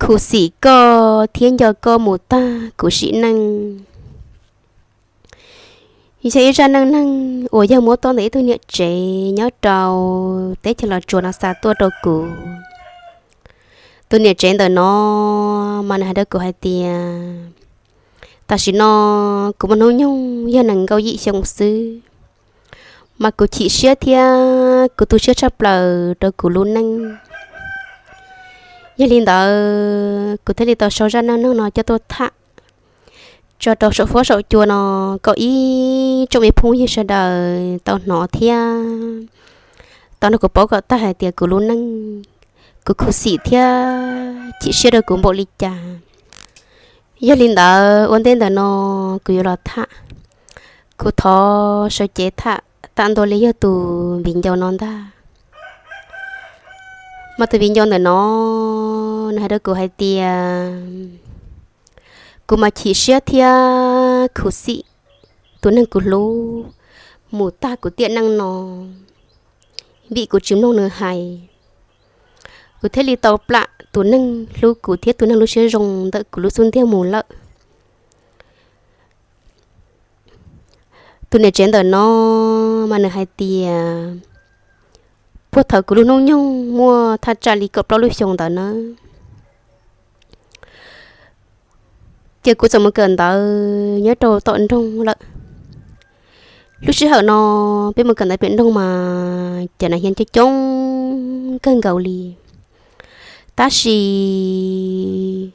khuv xim koj thiab nco koj mus tag kuv sim neej. Yog ib zaj neej neeg uas yog muab tuaj ntawm ib tug niam tsev nyob rau teb chaws Los Tsuas no xa tuaj rau kuv. Tus niam tsev ntawm no mas nws hais rau kuv hais tias, tam sim no kuv muaj hnub nyoog yog nees nkaum yim xyoo xwb, mas kuv chim siab thiab kuv tu siab tshaj plaws rau kuv lub neej. Yog li ntawd kuv thiaj li tau sau zaj neej neeg no coj tuaj tham tso rau saum huab saum cua no kom ib tsoom me phooj ywg sawv daws tau hnov thiab tau nrog kuv paub kom tag hais tias kuv lub neej, kuv khuv xim thiab chim siab rau kuv npaum li cas. Yog li ntawd ua ntej ntawm no kuv yuav los tham, kuv thov sawv cev tham tag ntua li yog tus viv ncaus no ntag. Mas tus viv ncaus ntawm no nws hais rau kuv hais tias, kuv mas chim siab thiab khuv xim tus neeg kuv hlub mus tag kuv tiam neej no, vim kuv tsis mloog nws hais, kuv thiaj li tau plam tus neeg hlub kuv thiab tus neeg lub siab zoo ntawm kuv lub xub ntiag mus lawm. Tus niam tsev ntawm no mas nws hais tias, puag thaum kuv lub hnub nyoog muaj thaj tsam li kaum plaub lub xyoo ntawd na, ces kuv txawm mus kawm ntawv nyob rau tom nroog lawm. Lub sij hawm no peb mus kawm ntawv pem nroog mas cov nas hias coob coob kawg nkaus li. Tab sis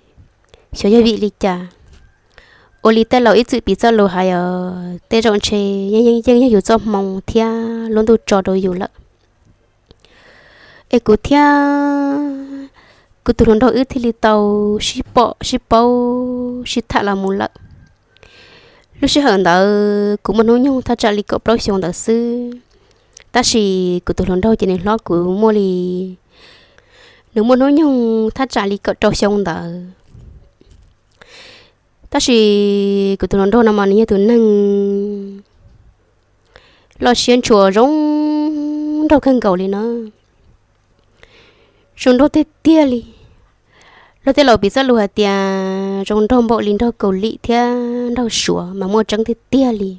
xyov yog vim li cas, ua li tej laus ib txwm piv txoj lus hais os, tej zaum ntshe yeej yeej yog yus txoj hmoo thiab lub ntuj tso rau yus lawm. Es kuv thiab kuv tus hluas nraug wb thiaj li tau sib pom sib paub sib tham los mus lawm. Lub sij hawm ntawd kuv muaj hnub nyoog thaj tsam li kaum plaub xyoo ntawd xwb, tab sis kuv tus hluas nraug ces nws hlob kuv muaj li, nws muaj hnub nyoog thaj tsam li kaum rau xyoo ntawd. Tab sis kuv tus hluas nraug no mas nws yog tus neeg loj siab ntshua zoo nraug kawg nkaus li na. Zoo nraug tiag tiag li. Luag tej laus piv txoj lus hais tias zoo nraug npaum li nraug Kaus Lim thiab nraug Suav mas muaj tseeb tiag tiag li.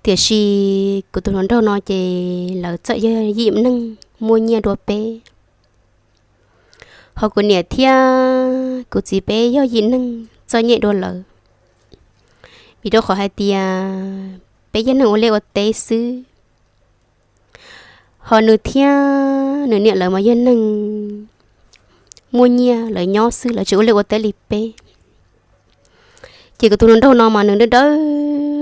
Tiam sis kuv tus hluas nraug no ces lawv txawm yog yim neeg muaj nyiaj dua peb, ho kuv niam thiab kuv txiv peb yog yim neeg txom nyem dua lawv. Vim rau qhov hais tias peb yog neeg ua liaj ua teb xwb, ho nws thiab nws niam lawv mas yog neeg muaj nyiaj, lawv nyob xwb lawv tsis ua liaj ua teb li peb. Ces kuv tus hluas nraug no mas nws dawb dawb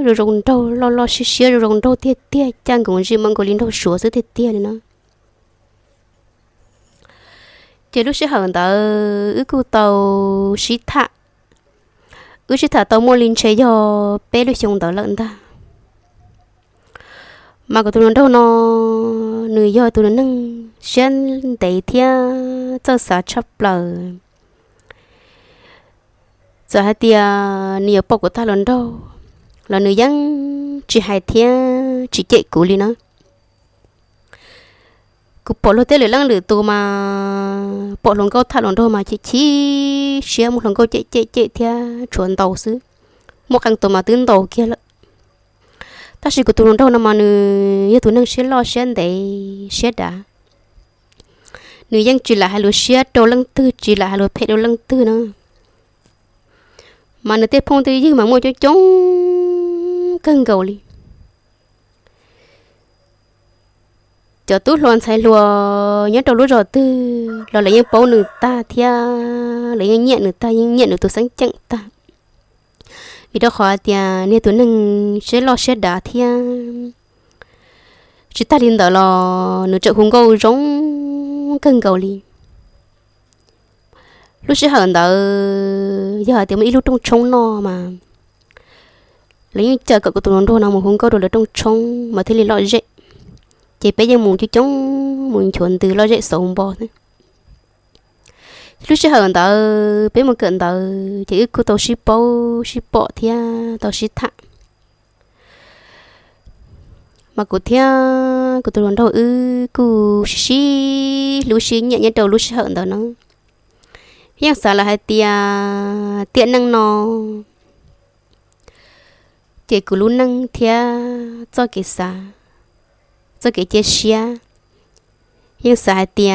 zoo zoo nraug, loj loj siab siab zoo zoo nraug tiag tiag, caj nkoos zim muaj nkaus li nraug Suav xwb tiag tiag li na. Ces lub sij hawm ntawd wb kuj tau sib tham, wb sib tham tau muaj li ntshe yog peb lub xyoo ntawd lawm ntag. Mas kuv tus hluas nraug no nws yog tus neeg siab ntev thiab txawj xav tshaj plaws. Txawm hais tias nws yuav pom kuv tag hluas nraug los nws yeej tsis hais thiab tsis cem kuv li na. Kuv pom luag tej lwm leej lwm tus mas pom hluas nkauj tham hluas nraug mas chim chim siab, muab hluas nkauj cem cem cem thiab tshuav ntaus xwb, muaj qee tus mas twb ntaus kiag lawm. Tab sis kuv tus hluas nraug no mas nws yog tus neeg siab loj siab ntev siab dav, nws yeej tsis lam hais lus siab rau leej twg, tsis lam hais lus phem rau leej twg na. Mas nws tej phooj tej ywg mas muaj coob coob kawg nkaus li. Cov tub hluas ntxhais hluas nyob rau lub zos twg los lawv yeej paub nws tag thiab lawv yeej nyiam nws tag, yeej nyiam nws tus xeeb ceem tag. Vim rau qhov tias nws yog tus neeg siab loj siab dav thiab. Tsis tag li ntawd los nws tseem hu nkauj zoo kawg nkaus li. Lub sij hawm ntawd yog hais tias muaj ib lub rooj tshoob noj mas lawv yeej caw kom kuv tus hluas nraug no mus hu nkauj rau lawv rooj tshoob mas thiaj li lom zem. Ces peb yeej mus coob coob mus nchuav ntws lom zem xauv npo xwb. Lub sij hawm ntawd peb mus kawm ntawv ces wb kuj tau sib paub sib pom thiab tau sib tham. Mas kuv thiab kuv tus hluas nraug wb kuj sib sib hlub sib nyiam nyob rau lub sij hawm ntawd na. Yeej xav lawm hais tias tiam neej no ces kuv lub neej thiab txoj kev xav, txoj kev cia siab, yeej xav hais tias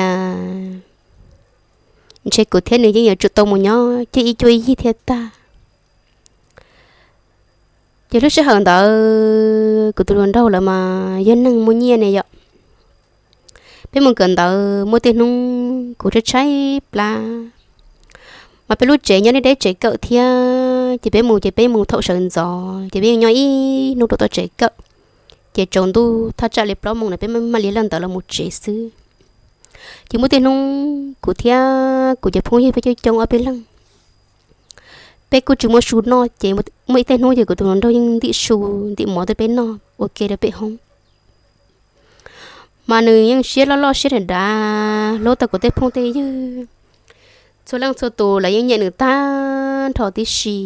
ntshe kuv thiab nws yeej yuav tsum tau mus nyob cia ib cuab ib yig thiab tag. Ces lub sij hawm ntawd kuv tus hluas nraug lawv mas yog neeg muaj nyiaj ne yom. Peb mus kawm ntawv muaj tej hnub kuv tshaib tshaib plab, mas peb lub tsev nyob deb deb tsev kawm thiab, ces peb mus ces peb mus thaum sawv ntxov ces peb yeej nyob ib hnub rau tom tsev kawm, ces tsaus ntuj thaj tsam li plaub moos na peb mam li lawj ntawv los mus tsev xwb. Ces muaj tej hnub kuv thiab kuv cov phooj ywg peb coob coob ob peb leeg, peb kuj tsis muaj su noj ces muaj ib tej hnub ces kuv tus hluas nraug yeej ntim su, ntim mov tuaj peb noj ua ke rau peb hoob. Mas nws yeej siab loj loj siab dav dav hlub tau kuv tej phooj tej ywg txhua leej txhua tus, lawv yeej nyiam nws tag nrho tib si.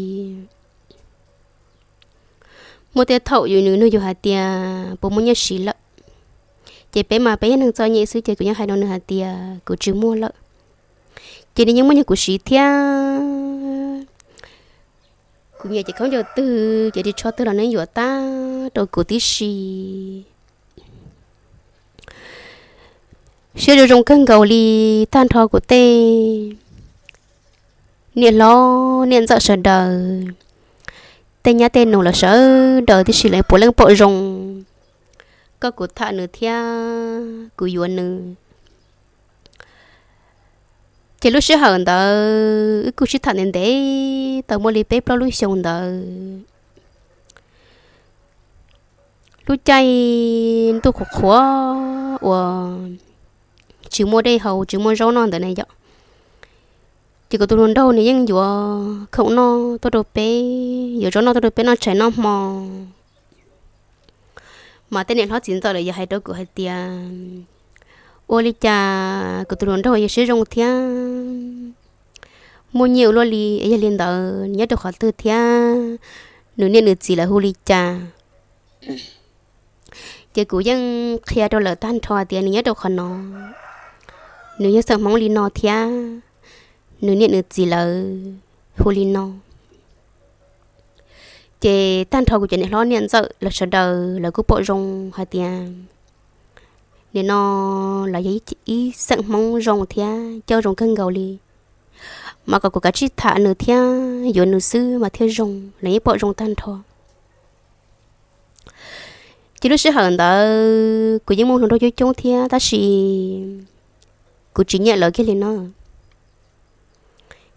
Muaj tej thaum yus nws nug yus hais tias puas muaj nyiaj siv lawm, ces peb mas peb yog neeg txom nyem xwb ces kuv yeej hais rau nws hais tias kuv tsis muaj lawm. Ces nws yeej muab nyiaj kuv siv thiab. Kuv nyiam ces khaub ncaws twg ces ris tsho twg los nws yuav tag rau kuv tib si. Siab zoo zoo kawg nkaus li tag nrho kuv tej niam hlob niam ntxawm sawv daws, tej nyab tej nus los sawv daws tib si, lawv puav leej pom zoo koj kuv tham nws thiab kuv yuav nws. Ces lub sij hawm ntawd wb kuj sib tham ntev ntev tau muaj li peb plaub lub xyoo ntawd. Lub caij ntuj qhuav qhuav uas tsis muaj dej haus tsis muaj zaub noj ntawd ne yom, ces kuv tus hluas nraug nws yeej yuav khoom noj tuaj rau peb, yuav zaub noj tuaj rau peb noj tshais noj hmo. Mas tej niam hlob txiv ntxawm lawv yog hais rau kuv hais tias ua li cas kuv tus hluas nraug yog siab zoo thiab muaj nyiaj ua luaj li, yog li ntawd nws nyob rau qhov twg thiab nws niam nws txiv lawv hu li cas. Ces kuv yeej qhia rau lawv tag nrho tias nws nyob rau qhov no, nws yog xeem Hmoob li no thiab nws niam nws txiv lawv hu li no. Ces tag nrho kuv cov niam hlob niam ntxawm lawv sawv daws lawv kuj pom zoo hais tias nim no lawv yog ib xeem Hmoob zoo thiab coj zoo kawg nkaus li, mas kom kuv kav tsij tham nws thiab yuav nws xwb mas thiaj zoo, lawv yeej pom zoo tag nrho. Ces lub sij hawm ntawd kuv yeej muaj hluas nraug coob coob thiab tab sis kuv tsis nyiam lawv kiag li no.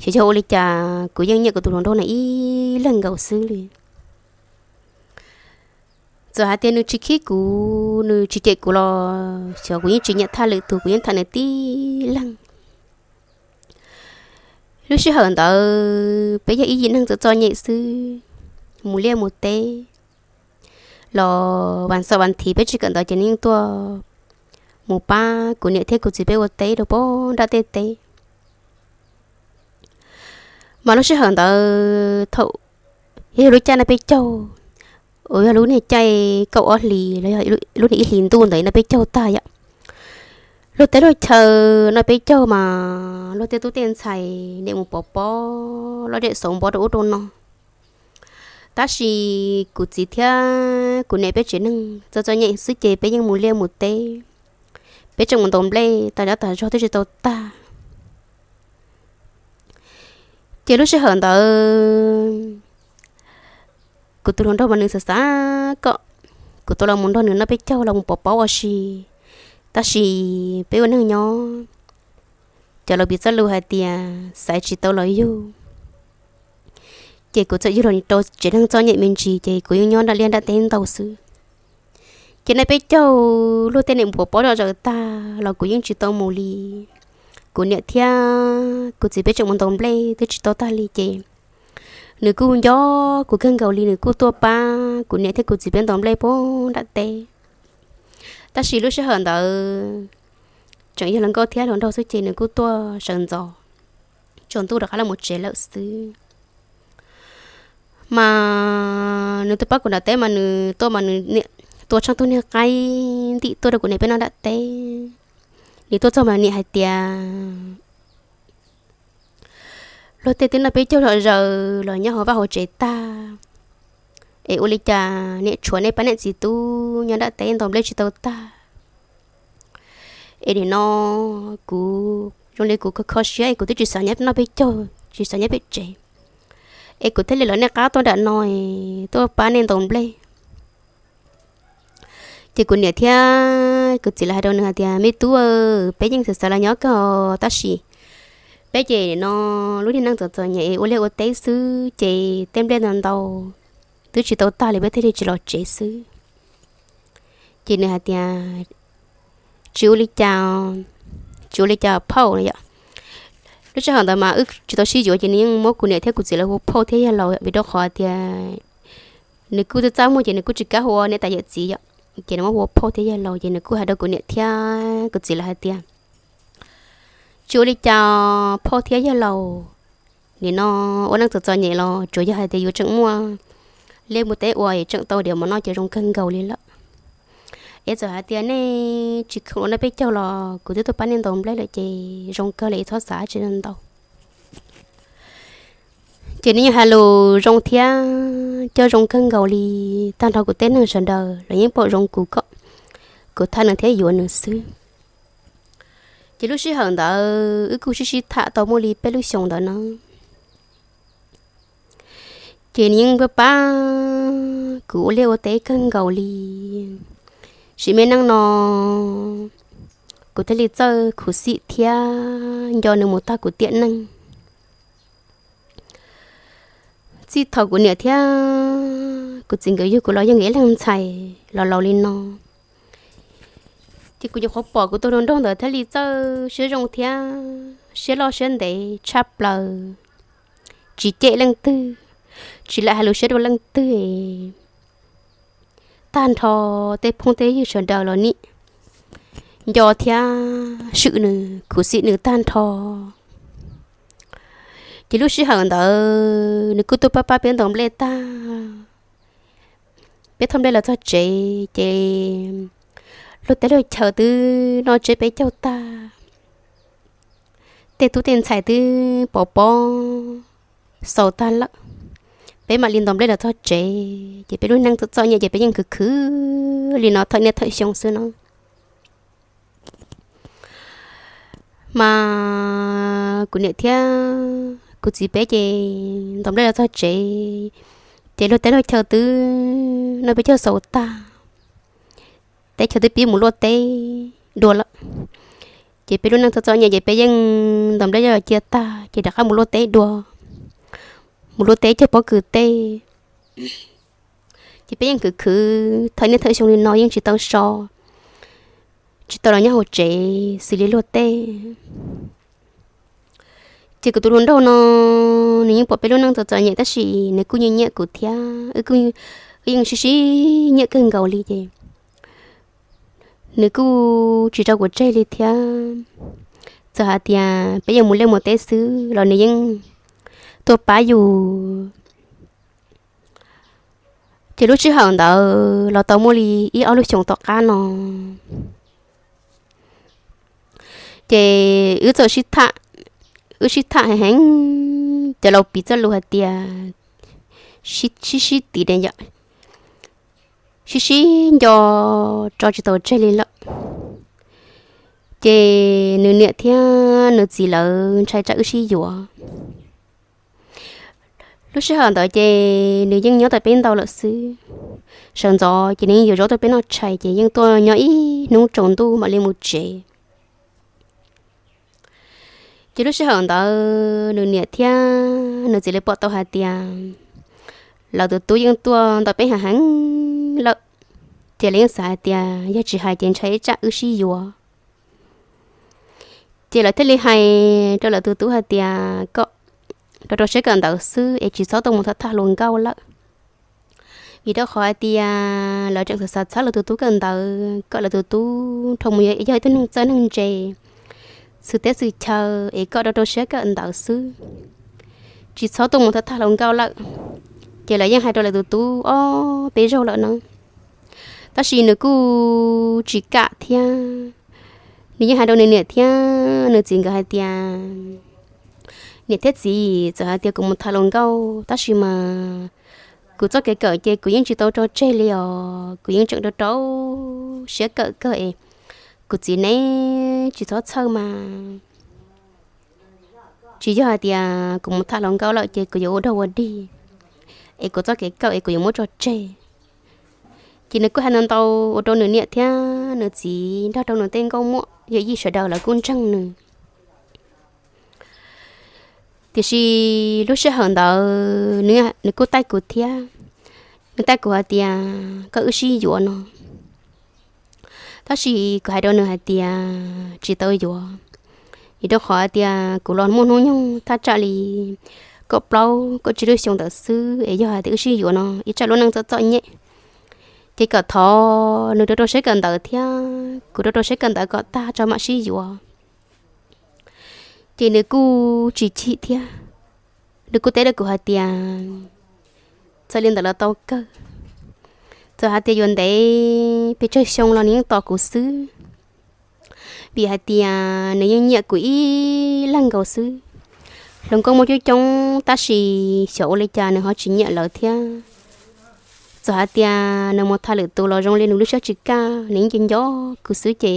Xyov yog ua li cas kuv yeej nyiam kuv tus hluas nraug no ib leeg nkaus xwb li. Txawm hais tias nws tsis khib kuv nws tsis cem kuv los xyov kuv yeej tsis nyiam thaj lwm tus, kuv yeej tham nws tib leeg. Lub sij hawm ntawd peb yog ib yim neeg txom txom nyem xwb, mus liaj mus teb los vas xaum vas thiv peb tsis kawm ntawv ces nws yeej tuaj mus pab kuv niam thiab kuv txiv peb ua teb rau pem nram tej teb. Mas lub sij hawm ntawd thaum yog lub caij noj peb caug, uas yog lub niag caij kaum ob hlis los yog lub niag ib hlis ntuj ntawd noj peb caug tag yom. Luag teb luag chaw noj peb caug mas luag tej tub tej ntxhais niam mus pov pob loj zem xauv npob rau ub rau no. Tab sis kuv txiv thiab kuv niam peb tsev neeg txom txom nyem xwb ces peb yeej mus liaj mus teb, peb tseem mus ntaus nplej tas zab tas zog twb tsis tau tag. Ces lub sij hawm ntawd kuv tus hluas nraug mas nws xav xav kom kuv tau los mus nrog nws noj peb caug los mus pov pob ua si, tab sis peb ua neeg nyob, cov laus piv txoj lus hais tias xaiv tsis tau los yug, ces kuv txawm yug los rau tsev neeg txom nyem me ntsis ces kuv yeej nyob nram liaj nram teb ntau xwb. Ces noj peb caug luag tej niam mus pov pob zom zaws tag los kuv yeej tsis tau mus li. Kuv niam thiab kuv txiv peb tseem mus ntaus nplej twb tsis tau tag li ces nws kuj nco kuv kawg nkaus li, nws kuj tuaj pab kuv niam thiab kuv txiv peb ntaus nplej pem nram teb. Tab sis lub sij hawm ntawd tseem yog hluas nkauj thiab hluas nraug xwb ces nws kuj tuaj sawv ntxov, tsaus ntuj rov qab los mus tsev lawm xwb. Mas nws tuaj pab kuv nram teb mas nws tuaj mas nws tua tsheej tug niag qaib ntim tuaj rau kuv niam peb noj nram teb. Nws tuaj txog mas niam hais tias luag tej twb noj peb caug los zaws los nyob hauv vaj hauv tsev tag, es ua li cas niam tshuav nej pab niam txiv tub nyob nram teb ntaus nplej tsis tau tag. Es nim no kuv zoo li kuv kho kho siab es kuv twb tsis xav nyob noj peb caug, tsis xav nyob peb tsev, es kuv thiaj li los nej qab tuaj nram no tuaj pab nej ntaus nplej. Ces kuv niam thiab kuv txiv lawv hais rau nws hais tias, Me tub, peb yeej xav xav los nyob kawg tab sis peb ces no lub niag neej txom txom nyem es ua liaj ua teb xwb ces tej nplej ntau ntau twb tsis tau tag li peb thiaj li tsis los tsev xwb. Ces nws hais tias, Tsis ua li cas, tsis ua li cas phauj no yom. Lub sij hawm ntawd mas wb tsis tau sib yuav ces nws yeej muab kuv niam thiab kuv txiv lawv hu phauj thiab yawg laus vim rau qhov tias nws kuj txaj txaj muag ces nws kuj tsis kam hu ua niam tais yawm txiv yom. Ces nws muab hu ua phauj thiab yawg laus ces nws kuj hais rau kuv niam thiab kuv txiv lawv hais tias, Tsis ua li cas phauj thiab yawg laus, nim no ua neej txom txom nyem los tsuas yog hais tias yus tseem muaj liaj muaj teb ua es tseem tau diav mov noj ces zoo kawg nkaus li lawm. Es txawm hais tias nej tsis khoom ua noj peb caug los kuv twb tuaj pab nej ntaus nplej lawm ces zoo kawg li, txhob xav tsis ntau. Ces nws yeej hais lus zoo thiab coj zoo kawg nkaus li. Tag nrho kuv tej neeg sawv daws los yeej pom zoo kuv kom kuv tham nws thiab yuav nws xwb. Ces lub sij hawm ntawd wb kuj sib sib tham tau muaj li peb lub xyoos ntawd no, ces nws yeej pab pab kuv ua liaj ua teb kawg nkaus li. Sim me neej no kuv thiaj li txawj khuv xim thiab nco nws mus tag kuv tiam neej. Txij thaum kuv niam thiab kuv txiv nkawd yug kuv los yog nkawd ib leeg ntxhais los laus li no, ces kuv nyuam qhuav pom kuv tus hluas nraug ntawd thiaj li txawj siab zoo thiab siab loj siab ntev tshaj plaws, tsis cem leej twg, tsis lam hais lus siab dua leej twg. Tag nrho tej phooj tej ywg sawv daws los nim nco thiab swm nws khuv xim nws tag nrho. Ces lub sij hawm ntawd nws kuj tuaj pab pab peb ntaus nplej tag, peb thauj nplej los txog tsev ces luag teb luag chaw twb noj tsiab peb caug tag, tej tub tej ntxhais twb pov pob xaus tag lawm. Peb mam li ntaus nplej los txog tsev ces peb lub neej txom txom nyem ces peb yeej khwv khwv li no thawm niaj thawm xyoo xwb no. Mas kuv niam thiab kuv txiv peb ces ntaus nplej los txog tsev ces luag teb luag chaw twb noj peb caug xaus tag, teb chaws twb pib mus luaj teb dua lawm. Ces peb lub neej txom txom nyem ces peb yeej ntaus nplej coj los cia tag ces rov qab mus luaj teb dua, mus luaj teb cog pob kws teb. Ces peb yeej khwv khwv thawm niaj thawm xyoo li no yeej tsis tau so, tsis tau los nyob hauv tsev xws li luag tej. Ces kuv tus hluas nraug no nws yeej pom peb lub neej txom txom nyem tab sis nws kuj nyiam nyiam kuv thiab wb yeej sib sib nyiam kawg nkaus li ces nws kuj tsis tso kuv tseg li thiab. Txawm hais tias peb yuav mus liaj mus teb xwb los nws yeej tuaj pab yus. Ces lub sij hawm ntawd los tau muaj li ib ob lub xyoos tom qab no, ces wb txawm sib tham, wb sib tham heev heev, cov laus piv txoj lus hais tias sib sib tim ne yom, sib sib nco tso tsis tau tseg li lawm. Ces nws niam thiab nws txiv lawv ntshai tsam wb sib yuav. Lub sij hawm ntawd ces nws yeej nyob tom peb ntau lawm xwb. Sawv ntxov ces nws yeej yuav zaub tuaj peb noj tshais ces yeej tuaj nyob ib hnub tsaus ntuj mam li mus tsev. Ces lub sij hawm ntawd nws niam thiab nws txiv lawv pom tau hais tias lawv tus tub yeej tuaj ntawm peb heev heev lawm, ces lawv yeej xav hais tias yog tsis hais ces ntshai ib tsam wb sib yuav. Ces lawv thiaj li hais rau lawv tus tub hais tias kom rau rau siab kawm ntawv xwb es tsis txhob tuaj mus tham tham hluas nkauj lawm. Vim rau qhov hais tias lawv tseem xav xav txhawb lawv tus tub kawm ntawv kom lawv tus tub dhau mus yog ib tug neeg txawj neeg ntse xws teb xws chaw es kom rau rau siab kawm ntawv xwb, tsis txhob tuaj mus tham tham hluas nkauj lawm. Ces lawv yeej hais rau lawv tus tub ob peb zaug lawm no, tab sis nws kuj tsis kam thiab. Nws yeej hais rau nws niam thiab nws txiv nkawd hais tias Niam thiab txiv txawm hais tias kuv mus tham hluas nkauj, tab sis mas kuv txoj kev kawm ces kuv yeej tsis tau tso tseg li os, kuv yeej tseem rau rau siab kawm kawg es kuv txiv neb tsis txhob txhawj mas. Tsis yog hais tias kuv mus tham hluas nkauj lawm ces kuv yuav ua dog ua dig, es kuv txoj kev kawm es kuv yuav muab tso tseg. Ces nws kuj hais ntau ntau ua rau nws niam thiab nws txiv nrog rau nws tej nkauj muam yawm yij sawv daws lawv kuj ntseeg nws. Tiam sis lub sij hawm ntawd nws kuj taij kuv thiab, nws taij kuv hais tias koj wb sib yuav no. Tab sis kuv hais rau nws hais tias tsis tau yuav, vim rau qhov hais tias kuv los muaj hnub nyoog thaj tsam li kaum plaub kaum tsib lub xyoo ntawd xwb, es yog hais tias wb sib yuav no ib tsam lub neej txom txom nyem. Ces kom thov nws rau rau siab kawm ntawv thiab kuv rau rau siab kawm ntawv kom tag tso mam sib yuav. Ces nws kuj tsis chim thiab, nws kuj teb rau kuv hais tias txawm li ntawd los tau kawg, txawm hais tias yuav ntev pes tsawg xyoo los nws yeej tos kuv xwb, vim hais tias nws yeej nyiam kuv ib leeg nkaus xwb. Hluas nkauj muaj coob coob tab sis xyov ua li cas nws ho tsis nyiam lawv thiab. Txawm hais tias nws mus tham lwm tus los zoo li nws lub siab tsis kaj, nws yeej nco nco kuv xwb ces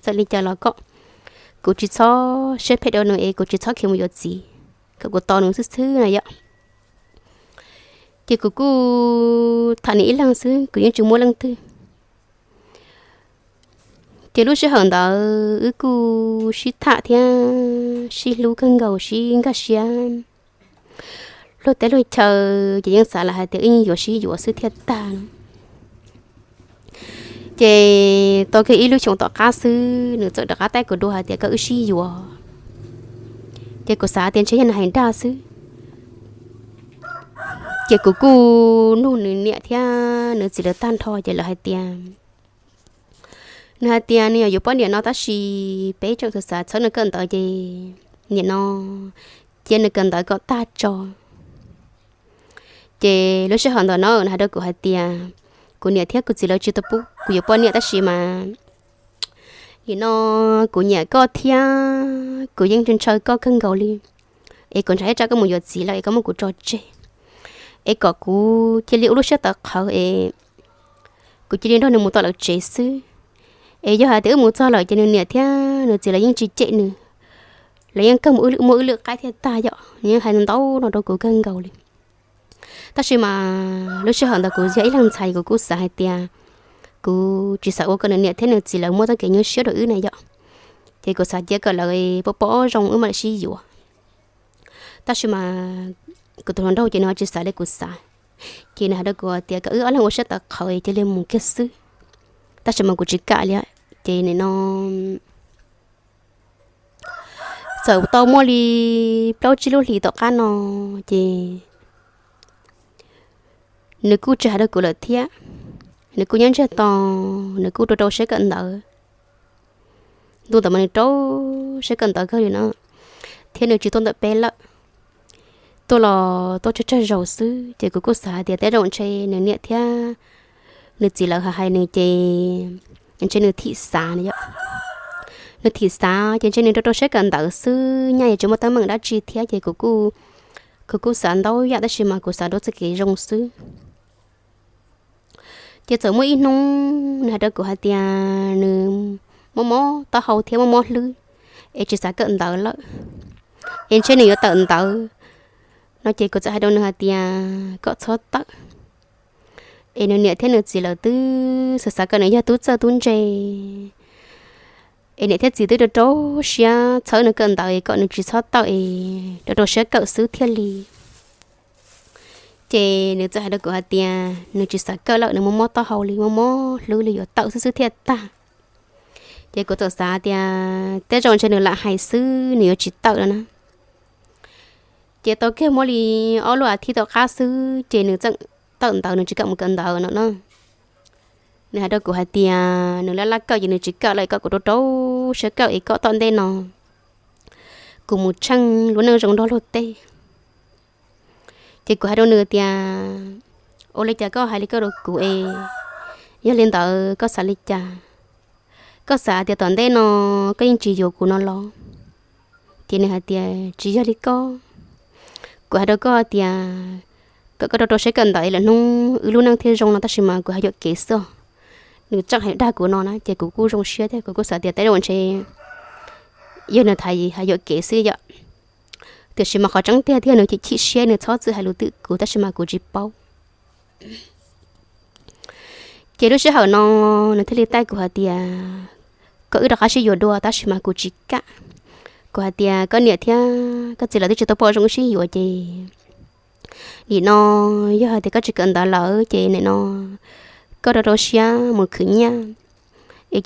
txawm li cas los kom kuv tsis txhob siab phem rau nws es kuv tsis txhob khiav mus yuav txiv, kom kuv tos nws xwb xwb na yom. Ces kuv kuj tham nws ib leeg xwb, kuv yeej tsis muaj leej twg. Ces lub sij hawm ntawd wb kuj sib tham thiab sib hlub kawg nkaus, sib nkag siab. Luag teb luag chaw ces yeej xav lawm hais tias wb yeej yuav sib yuav xwb thiaj tag. Ces tau kiag ib lub xyoos tom qab xwb nws txawm rov qab taij kuv dua hais tias koj wb sib yuav. Ces kuv xav tias ntshe yog nws hais dag xwb. Ces kuv kuj nug nws niam thiab nws txiv lawv tag nrho ces lawv hais tias, nws hais tias nws yuav yuav poj niam no tab sis peb tseem xav xav txhawb nws kawm ntawv ces nim no cia nws kawm ntawv kom tag tso. Ces lub sij hawm ntawd no nws hais rau kuv hais tias kuv niam thiab kuv txiv lawv tsis tau pub kuv yuav poj niam tab sis mas nim no kuv nyiam koj thiab kuv yeej ntshaw koj kawg nkaus li, es kuv ntshai ib tsam koj mus yuav txiv lawm es koj muab kuv tso tseg, es kom kuv cia li ua lub siab tawv qhawv es kuv cia li nrog nws mus tom lawv tsev xwb. Es yog hais tias wb mus txog lawm ces nws niam thiab nws txiv lawv yeej tsis cem nws, lawv yeej kawg mus muaj wb lwm qaib thiaj tag yom. Nws yeej hais ntau no rau kuv kawg nkaus li. Tab sis mas lub sij hawm ntawd kuv yog ib leeg ntxhais kuv kuj xav hais tias kuv tsis xav ua kom nws niam thiab nws txiv lawv muaj txoj kev nyuaj siab rau wb na yom. Ces kuv xav cia kom lawv pab pab zoo wb mam li sib yuav. Tab sis mas kuv tus hluas nraug ces nws ho tsis xav li kuv xav, ces nws hais rau kuv tias kom wb ob leeg ua siab tawv qhawv cia li mus kiag xwb. Tab sis mas kuv tsis kam li, ces nim no txawm tau muaj li plaub tsib lub hlis tom qab no, ces nws kuj tsis hais rau kuv lawm thiab. Nws kuj nyob ntsiag to, nws kuj rau rau siab kawm ntawv. Ntu ntawd mas nws rau siab kawm ntawv kawg li no, thiab nws tsis tuaj ntawm peb lawm, tuaj los tuaj tsawg tsawg zaus xwb. Ces kuv kuj xav hais tias tej zaum ntshe nws niam thiab nws txiv lawv hais hais nws ces ntshe nws thim xav na yom. Nws thim xav ces ntshe nws rau rau siab kawm ntawv xwb, nyaj yuav tsis muaj teeb meem dab tsi thiab ces kuv kuj xav ntau yam tab sis mas kuv xav rau txoj kev zoo xwb. Ces txawm muaj ib hnub nws hais rau kuv hais tias nws mob mob taub hau thiab mob mob hlwb, es tsis xav kawm ntawv lawm, es ntshe nws yuav tawm ntawv no. Ces kuv txawm hais rau nws hais tias kom txhob tawm, es nws niam thiab nws txiv lawv twb xav xav kom nws yog tub txawj tub ntse, es niam thiab txiv twb rau rau siab txhawb nws kawm ntawv es kom nws tsis txhob tawm es rau rau siab kawm xwb thiaj li. Ces nws txawm hais rau kuv hais tias nws tsis xav kawm lawm, nws mob mob taub hau li, mob mob hlwb li, yuav tawm xwb xwb thiaj tag. Ces kuv txawm xav tias tej zaum ntshe nws lam hais xwb, nws yuav tsis tawm no na. Ces tau kiag muaj li ob lub as thiv tom qab xwb ces nws txawm tawm ntawv, nws tsis kam mus kawm ntawv no na. Nws hais rau kuv hais tias nws laj laj kawm ces nws tsis kawm lawm, kom kuv rau rau siab kawm es kom tom ntej no kuv mus tsheej lub neej zoo nrog luag tej. Ces kuv hais rau nws tias ua li cas koj hais li koj rau kuv es, yog li ntawd koj xav li cas? Koj xav tias tom ntej no koj yeej tsis yuav kuv no los? Ces nws hais tias tsis yog li koj, Kuv hais rau koj tias kom koj rau rau siab kawm ntawv es lwm hnub wb lub neej thiaj zoo no, tab sis mas kuv hais yuam kev xwb os. Nws tseem hais dag kuv no na ces kuv kuj zoo siab thiab kuv kuj xav tias tej zaum ntshe yog nws tham hais yuam kev xwb yom. Tiam sis mas qhov tseeb tiag tiag nws chim chim siab nws txhob txwm hais lus twm kuv tab sis mas kuv tsis paub. Ces lub sij hawm no nws thiaj li taij kuv hais tias kom wb rov qab sib yuav dua tab sis mas kuv tsis kam. Kuv hais tias koj niam thiab koj txiv lawv twb tsis tau pom zoo wb sib yuav ces nim no yog hais tias koj tsis kawm ntawv lawm ces nim no koj rau rau siab mus khwv nyiaj es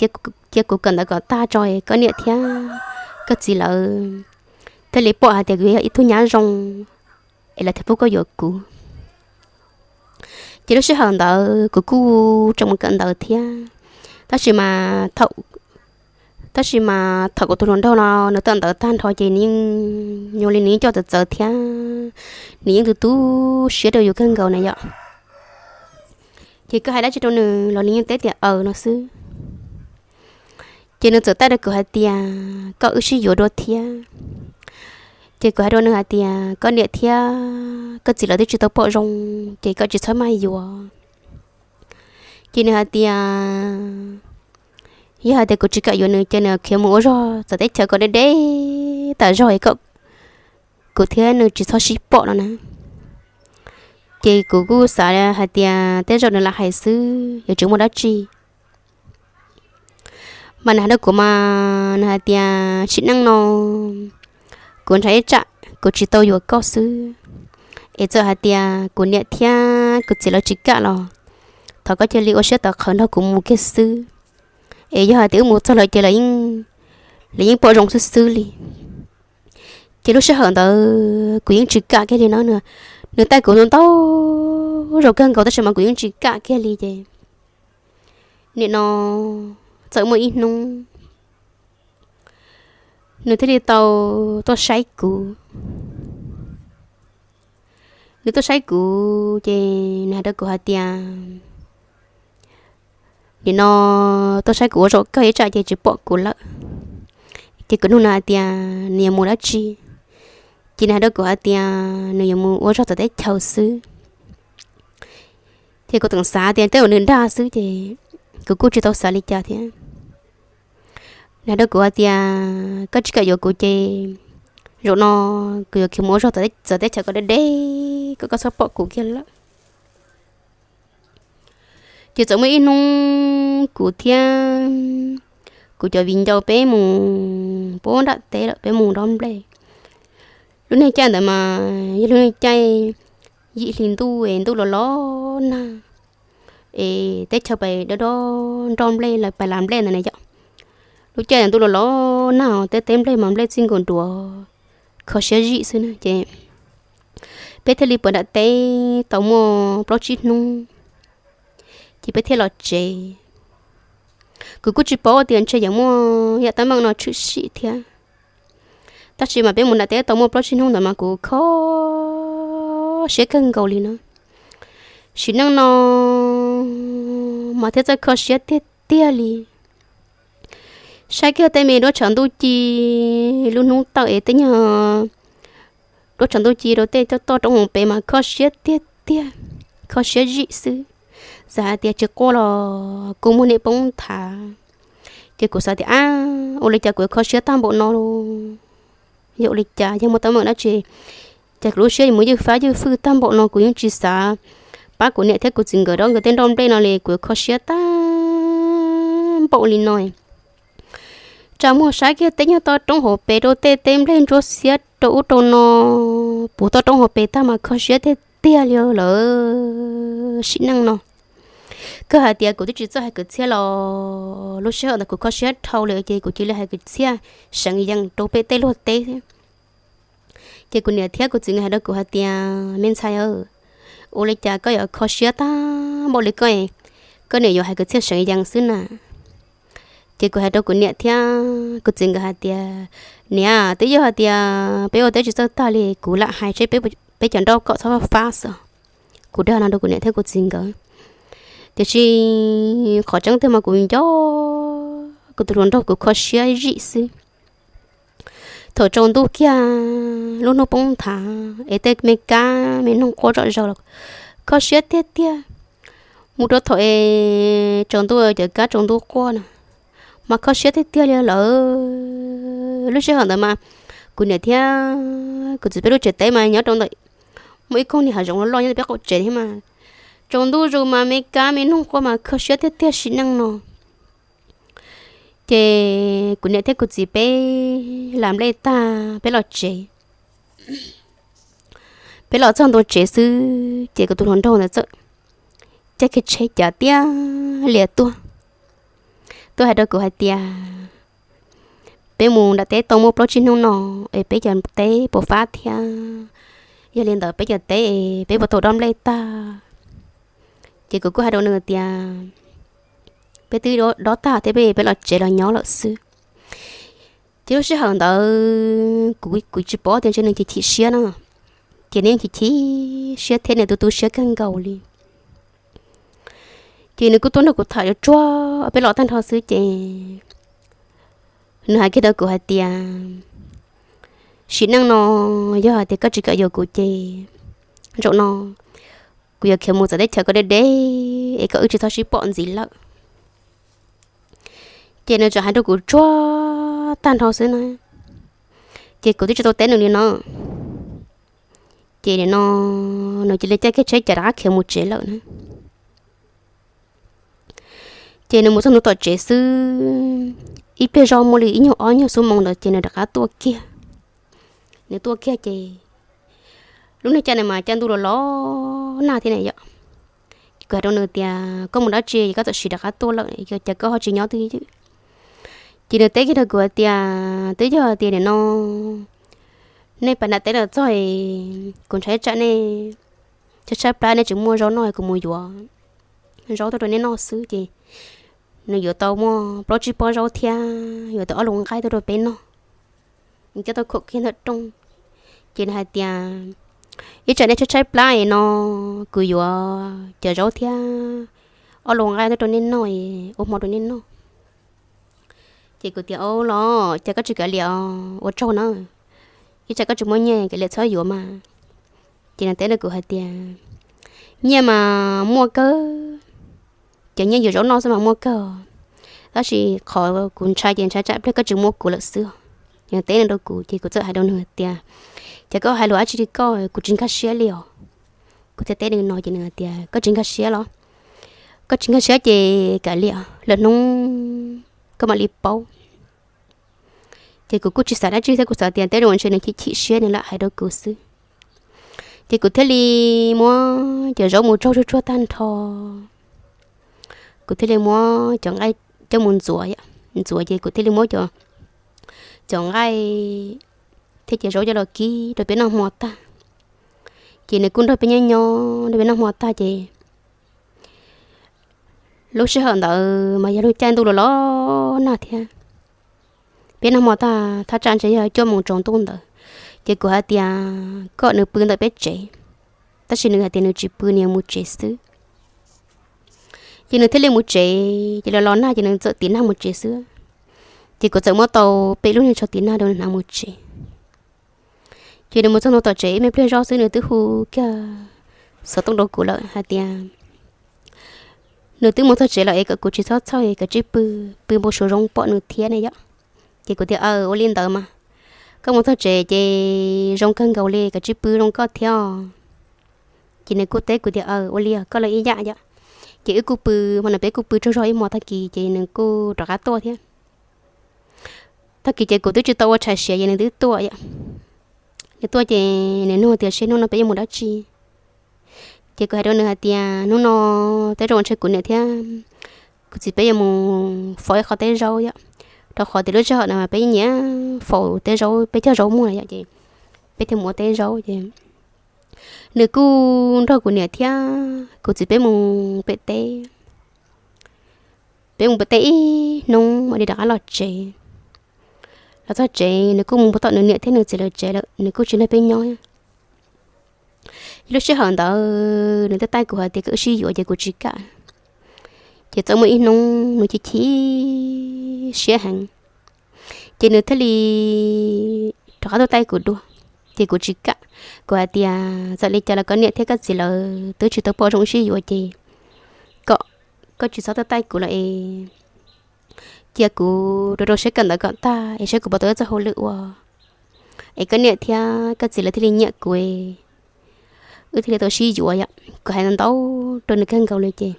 cia kuv kawm ntawv kom tag tso es koj niam thiab koj txiv lawv thiaj li pom hais tias kuv yog ib tug nyab zoo es lawv thiaj pub koj yuav kuv. Ces lub sij hawm ntawd kuv kuj tseem mus kawm ntawv thiab, tab sis mas thaum tab sis mas thaum kuv tus hluas nraug no nws kawm ntawv tag nrho ces nws yeej nyuaj li nws yeej coj txawv txawv thiab, nws yeej tu tu siab rau yus kawg nkaus na yom. Ces koj hais dab tsi rau nws los nws yeej teb tias aws no xwb. Ces nws txawm taij rau kuv hais tias koj wb sib yuav dua thiab. Ces kuv hais rau nws hais tias koj niam thiab koj txiv lawv twb tsis tau pom zoo ces koj tsis txhob maj yuav. Ces nws hais tias yog hais tias kuv tsis kam yuav nws ces nws khiav mus ua zog txawv teb chaws kom deb deb tas zog es kuv thiab nws tsis txhob sib pom no na. Ces kuv kuj xav hais tias tej zaum nws lam hais xwb yuav tsis muaj dab tsi. Mas nws hais rau kuv mas nws hais tias sim neej no kuv ntshai ib tsam kuv tsis tau yuav koj xwb, es txawm hais tias kuv niam thiab kuv txiv lawv tsis kam los thov koj cia li ua siab tawv qhawv nrog kuv mus kiag xwb, es yog hais tias wb mus txog lawm ces lawv yeej pom zoo xwb xwb li. Ces lub sij hawm ntawd kuv yeej tsis kam kiag li no, nws taij kuv ntau zaus kawg nkaus tab sis mas kuv yeej tsis kam kiag li ces nim no txawm muaj ib hnub nws thiaj li tau tuaj saib kuv. Nws tuaj saib kuv ces nws hais rau kuv hais tias nim no tuaj saib kuv ua zaum kawg ib tsam ces tsis pom kuv lawm. Ces kuv nug nws hais tias nws yuav mus dab tsi, ces nws hais rau kuv hais tias nws yuav mus ua zog txawv teb chaws xwb. Ces kuv tseem xav tias tej zaum nws dag xwb ces kuv kuj tsis tau xav li cas thiab. Nws hais rau kuv hais tias koj tsis kam yuav kuv ces zaum no kuv yuav khiav mus ua zog txawv teb chaws kom deb deb kom koj txhob pom kuv kiag lawm. Ces txawm muaj ib hnub kuv thiab kuv cov viv ncaus peb mus pub nram teb lawm peb mus dob nplej. Lub niag caij ntawd mas yog lub niag caij yim hli ntuj es ntuj los los nag es teb chaws pais dob dob nroj nplej lawv pais las nplej ntawd na yom. Lub caij ntuj los los nag tej teb nplej mas nplej txij nkaus duav kho siab zim xwb na ces peb thiaj li pw nram teb tau muaj plaub tsib hnub ces peb thiaj los tsev. Kuv kuj tsis paub tias ntshe yuav muaj yam teeb meem no tshwm sim thiab, tab sis mas peb mus nram teb tau muaj plaub tsib hnub ntawd mas kuv kho siab kawg nkaus li no. Sim neej no mas thiab txawj kho siab tiag tiag li. Saib kiag tej me duab tshav ntuj ci lub hnub tawm es tej nyuag duab tshav ntuj ci rau tej toj roob hauv pes mas kho siab tiag tiag, kho siab zim xwb. Xav hais tias tsis quaj los kuv muag nim poob nthav. Ces kuv xav tias ab, ua li cas kuv yuav kho siab tag npaum no los? Yog ua li cas, yog muaj teeb meem dab tsi, ces kuv lub siab yuav mus ywj fab ywj fwj tag npaum no, kuv yeej tsis xav pab kuv niam thiab kuv txiv nkawd dob nkawd tej nroj nplej no li, kuv yuav kho siab tag npaum li no. Tsa muag saib kiag tej nyuag toj roob hauv pes rau tej teb nplej ntsuab xiab rau ub rau no, puv toj roob hauv pes tag mas kho siab tiag tiag li lawm sim neej no. Kawg hais tias kuv twb tsis txawj hais kwv txhiaj los lub sij hawm ntawd kuv kho siab dhau lawm ces kuv cia li hais kwv txhiaj seev yees rau pem tej luag teb. Ces kuv niam thiab kuv txiv nkawd hais rau kuv hais tias me ntxhais, ua li cas koj yuav kho siab tag npaum li koj, koj niam yuav hais kwv txhiaj seev yees xwb na. Ces kuv hais rau kuv niam thiab kuv txiv nkawd hais tias niam, twb yog hais tias peb ua teb tsis txawj tag li kuv lam hais seb peb cov nroj kom txhob fab xwb. Kuv dag no rau kuv niam thiab kuv txiv nkawd. Tiam sis qhov tseeb tiag mas kuv nco kuv tus hluas nraug kuv kho siab zim xwb. Thaum tsaus ntuj kiag, lub hnub poob nthav es tej me kab me noog quaj zom zaws los kho siab tiag tiag. Mus rau thaum es tsaus ntuj cov kab tsaus ntuj quaj na, mas kho siab tiag tiag li lawm. Lub sij hawm ntawd mas kuv niam thiab kuv txiv peb lub tsev teb mas nyob rau ntawm muaj ib koog niag hav zoov loj loj nyob peb qaum tsev thiab mas tsaus ntuj zus mas me kab me noog quaj mas kho siab tiag tiag sim neej no. Ces kuv niam thiab kuv txiv peb lam nplej tag peb los tsev. Peb los txog ntua tsev xwb ces kuv tus hluas nraug ntawd txawm caij kiag tsheb cav tiag lias tuaj, tuaj hais rau kuv hais tias, peb mus nram teb tau muaj plaub tsib hnub no es peb cov teb puas fab thiab, yog li ntawd peb cov teb es peb puas tau dob nplej tag. Ces kuv kuj hais rau nws tias, peb twb dob tag thiab, peb los tsev los nyob lawm xwb. Ces lub sij hawm ntawd kuv kuv tsis paub tias ntshe nws chim chim siab na, ces nws yeej chim chim siab thiab nws tu tu siab kawg nkaus li. Ces nws kuj tuaj nrog kuv tham yuav tsuag peb los tag nrho xwb ces nws hais kiag rau kuv hais tias, sim neej no yog hais tias koj tsis kam yuav kuv ces zaum no kuv yuav khiav mus txawv teb chaws koj deb deb es koj wb tsis txhob sib pom ntxiv lawm. Ces nws tseem hais rau kuv tsuag tag nrho xwb na, ces kuv twb tsis tau teb nws li no. Ces nim no nws cia li caij kiag tsheb cav rov qab khiav mus tsev lawm na. Ces nws mus txog ntua tom tsev xwb, ib pliag zog muaj li ib nyuag ob nyuag xuab moos ntawd ces nws rov qab tuaj kiag. Nws tuaj kiag ces lub neej caij nws mas caij ntuj los los nag thiab na yom. Kuv hais rau nws tias, koj mus dab tsi es koj txawm sim rov qab tuaj lawm, yog cas koj ho tsis nyob twj ywm? Ces nws teb kiag rau kuv hais tias, twb yog tias nim no nej pab nram teb los txog, kuv ntshai tsam nej tshaib tshaib plab nej tsis muaj zaub noj, kuv mus yuav zaub tuaj rau nej noj xwb. Ces nws yuav tau muaj plaub tsib pob zaub thiab yuav tau ob lub nqaij tuaj rau peb noj, nws coj tau khaum kiag ntawm rooj. Ces nws hais tias, ib tsam nej tshaib tshaib plab no, kuv yuav cov zaub thiab ob lub nqaij tuaj rau nej noj, ua hmo rau nej noj. Ces kuv tias, o los cas koj tsis kav liam, ua tsaug na, ib tsam koj tsis muaj nyiaj kav liam txhob yuav mas. Ces nws teb rau kuv hais tias, nyiaj mas muaj kawg, cov nyiaj yuav zaub noj xwb mas muaj kawg, tab sis qhov kuv ntshai ces ntshai tsam pliag koj tsis muab kuv lawm xwb. Nws teb no rau kuv ces kuv txawm hais rau nws tias, ces koj hais lus dab tsi li koj, kuv tsis nkag siab li os. Kuv thiaj teb nws no ces nws tias, koj tsis nkag siab los? Koj tsis nkag siab ces kav liam, lwm hnub koj mam li paub. Ces kuv kuj tsis xav dab tsi thiab, kuv xav tias tej zaum ntshe nws chim chim siab nws lam hais rau kuv xwb. Ces kuv thiaj li muab cov zaub mus tsaug tsuag tsuag tag nrho, kuv thiaj li muab cov nqaij coj mus ntxuav, ntxuav ces kuv thiaj li muab cov nqaij thiab cov zaub coj los kib rau peb noj hmo tag. Ces nws kuj nrog peb nyob nyob, nrog peb noj hmo tag ces lub sij hawm ntawd mas yog lub caij ntuj los los nag thiab. Peb noj hmo tag thaj tsam ntshe yog cuaj moos tsaus ntuj ntawd, ces kuv hais tias kom nws pw ntawm peb tsev, tab sis nws hais tias nws tsis pw, nws yuav mus tsev xwb. Ces nws thiaj li mus tsev, ces los los nag ces nws txawm tiv nag mus tsev xwb. Ces kuv txawm muab tau peb lub niag tsho tiv nag rau nws hnav mus tsev. Ces nws mus txog ntua tom tsev ib me pliag zog xwb nws twb hu kiag xov tooj rau kuv lawm hais tias nws twb mus txog tsev lawm es kom kuv tsis txhob txhawj, kom tsij pw, pw npau suav zoo pom nws thiab ne yom. Ces kuv tias, aw, ua li ntawd mas, koj mus txog tsev ces zoo kawg nkaus li, kom tsij pw zoo koj thiab os. Ces nws kuj teb kuv tias, aw, ua li os, koj los ib yam yom. Ces wb kuj pw, hmo no peb kuj pw tsaug zog ib hmo tag kis ces nws kuj rov qab tuaj thiab. Tag kis ces kuv twb tsis tau ua tshais siav ces nws twb tuaj yom. Nws tuaj ces nws nug tias seb hnub no peb yuav mus dab tsi. Ces kuv hais rau nws hais tias hnub no tej zaum ntshe kuv niam thiab kuv txiv peb yuav mus faus ib qho teb zaub yom, rau qhov tias lub sij hawm no mas peb nyiam faus teb zaub, peb cog zaub muag yom, ces peb thiaj mus ua teb zaub ces nws kuj nrog kuv niam thiab kuv txiv peb mus pem teb. Peb mus pem teb ib hnub mam li rov qab los tsev. Los txog tsev nws kuj mus puag tom nws niam thiab nws txiv lawv tsev lawm, nws kuj tsis nrog peb nyob. Lub sij hawm ntawd nws twb taij kuv hais tias kom wb sib yuav ces kuv tsis kam. Ces txawm muaj ib hnub nws chim chim siab heev, ces nws thiaj li rov qab tuaj taij kuv dua. Ces kuv tsis kam, kuv hais tias txawm li cas los koj niam thiab koj txiv lawv twb tsis tau pom zoo sib yuav ces kom koj tsis txhob tuaj taij kuv lawm es cia kuv rau rau siab kawm ntawv kom tag es saib kuv puas tau txoj hauj lwm ua es koj niam thiab koj txiv lawv thiaj li nyiam kuv, wb thiaj li tau sib yuav yom. Kuv hais ntau rau nws kawg nkaus li ces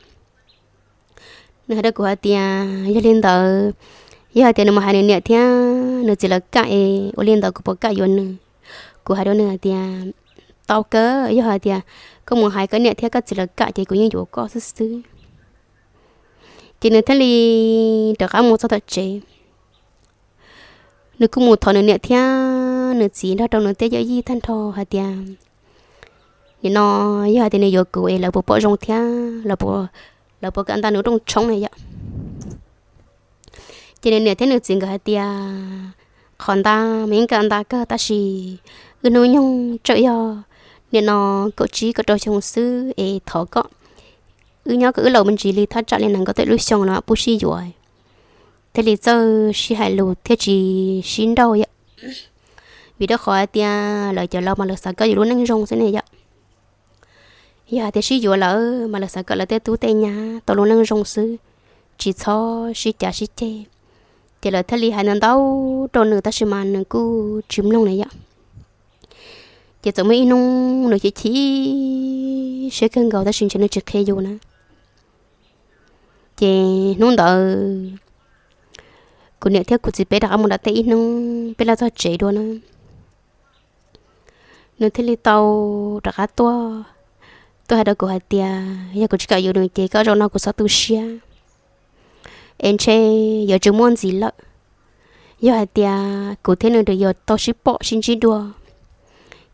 nws hais rau kuv hais tias yog li ntawd, yog hais tias nws mus hais nws niam thiab nws txiv lawv kam es ua li ntawd kuv puas kam yuav nws. Kuv hais rau nws hais tias tau kawg, yog hais tias koj mus hais koj niam thiab koj txiv lawv kam ces kuv yeej yuav koj xwb xwb. Ces nws thiaj li rov qab mus txog tom tsev. Nws kuj mus thov nws niam thiab nws txiv nrog rau nws tej yawm yij tag nrho hais tias nim no yog hais tias nws yuav kuv es lawv puas pom zoo thiab lawv puas kam nta nws rooj tshoob na yom. Ces nws niam thiab nws txiv nkawd hais tias qhov ntawd mas yeej kam nta kawg tab sis wb hnub nyoog tseem yog nim no kaum tsib kaum rau xyoo xwb es thov koj wb nyob kom wb laus me ntsis li thaj tsam li nees nkaum tawm lub xyoo no pub sib yuav thiaj li txawj sib hais lus thiaj tsis sib nrauj yom. Vim rau qhov hais tias lawv cov laus mas lawv xav kom yus lub neej zoo xwb ne yom. Yog hais tias sib yuav lawm mas lawv xav kom lawv tej tub tej nyab tau lub neej zoo xwb, tsis txhob sib cav sib ceg. Ces lawv thiaj li hais ntau ntau rau nws tab sis mas nws kuj tsis mloog na yom. Ces txawm muaj ib hnub nws chim chim siab kawg nkaus tab sis ntshe nws tsis qhia yus na. Ces hnub ntawd kuv niam thiab kuv txiv peb rov qab mus nram teb ib hnub, peb los txog tsev dua na, nws thiaj li tau rov qab tuaj, tuaj hais rau kuv hais tias yog kuv tsis kam yuav nws ces koj zaum no kuv txhob tu siab es ntshe yuav tsis muaj ntxiv lawm. Yog hais tias kuv thiab nws yuav tau sib pom sib ntsib dua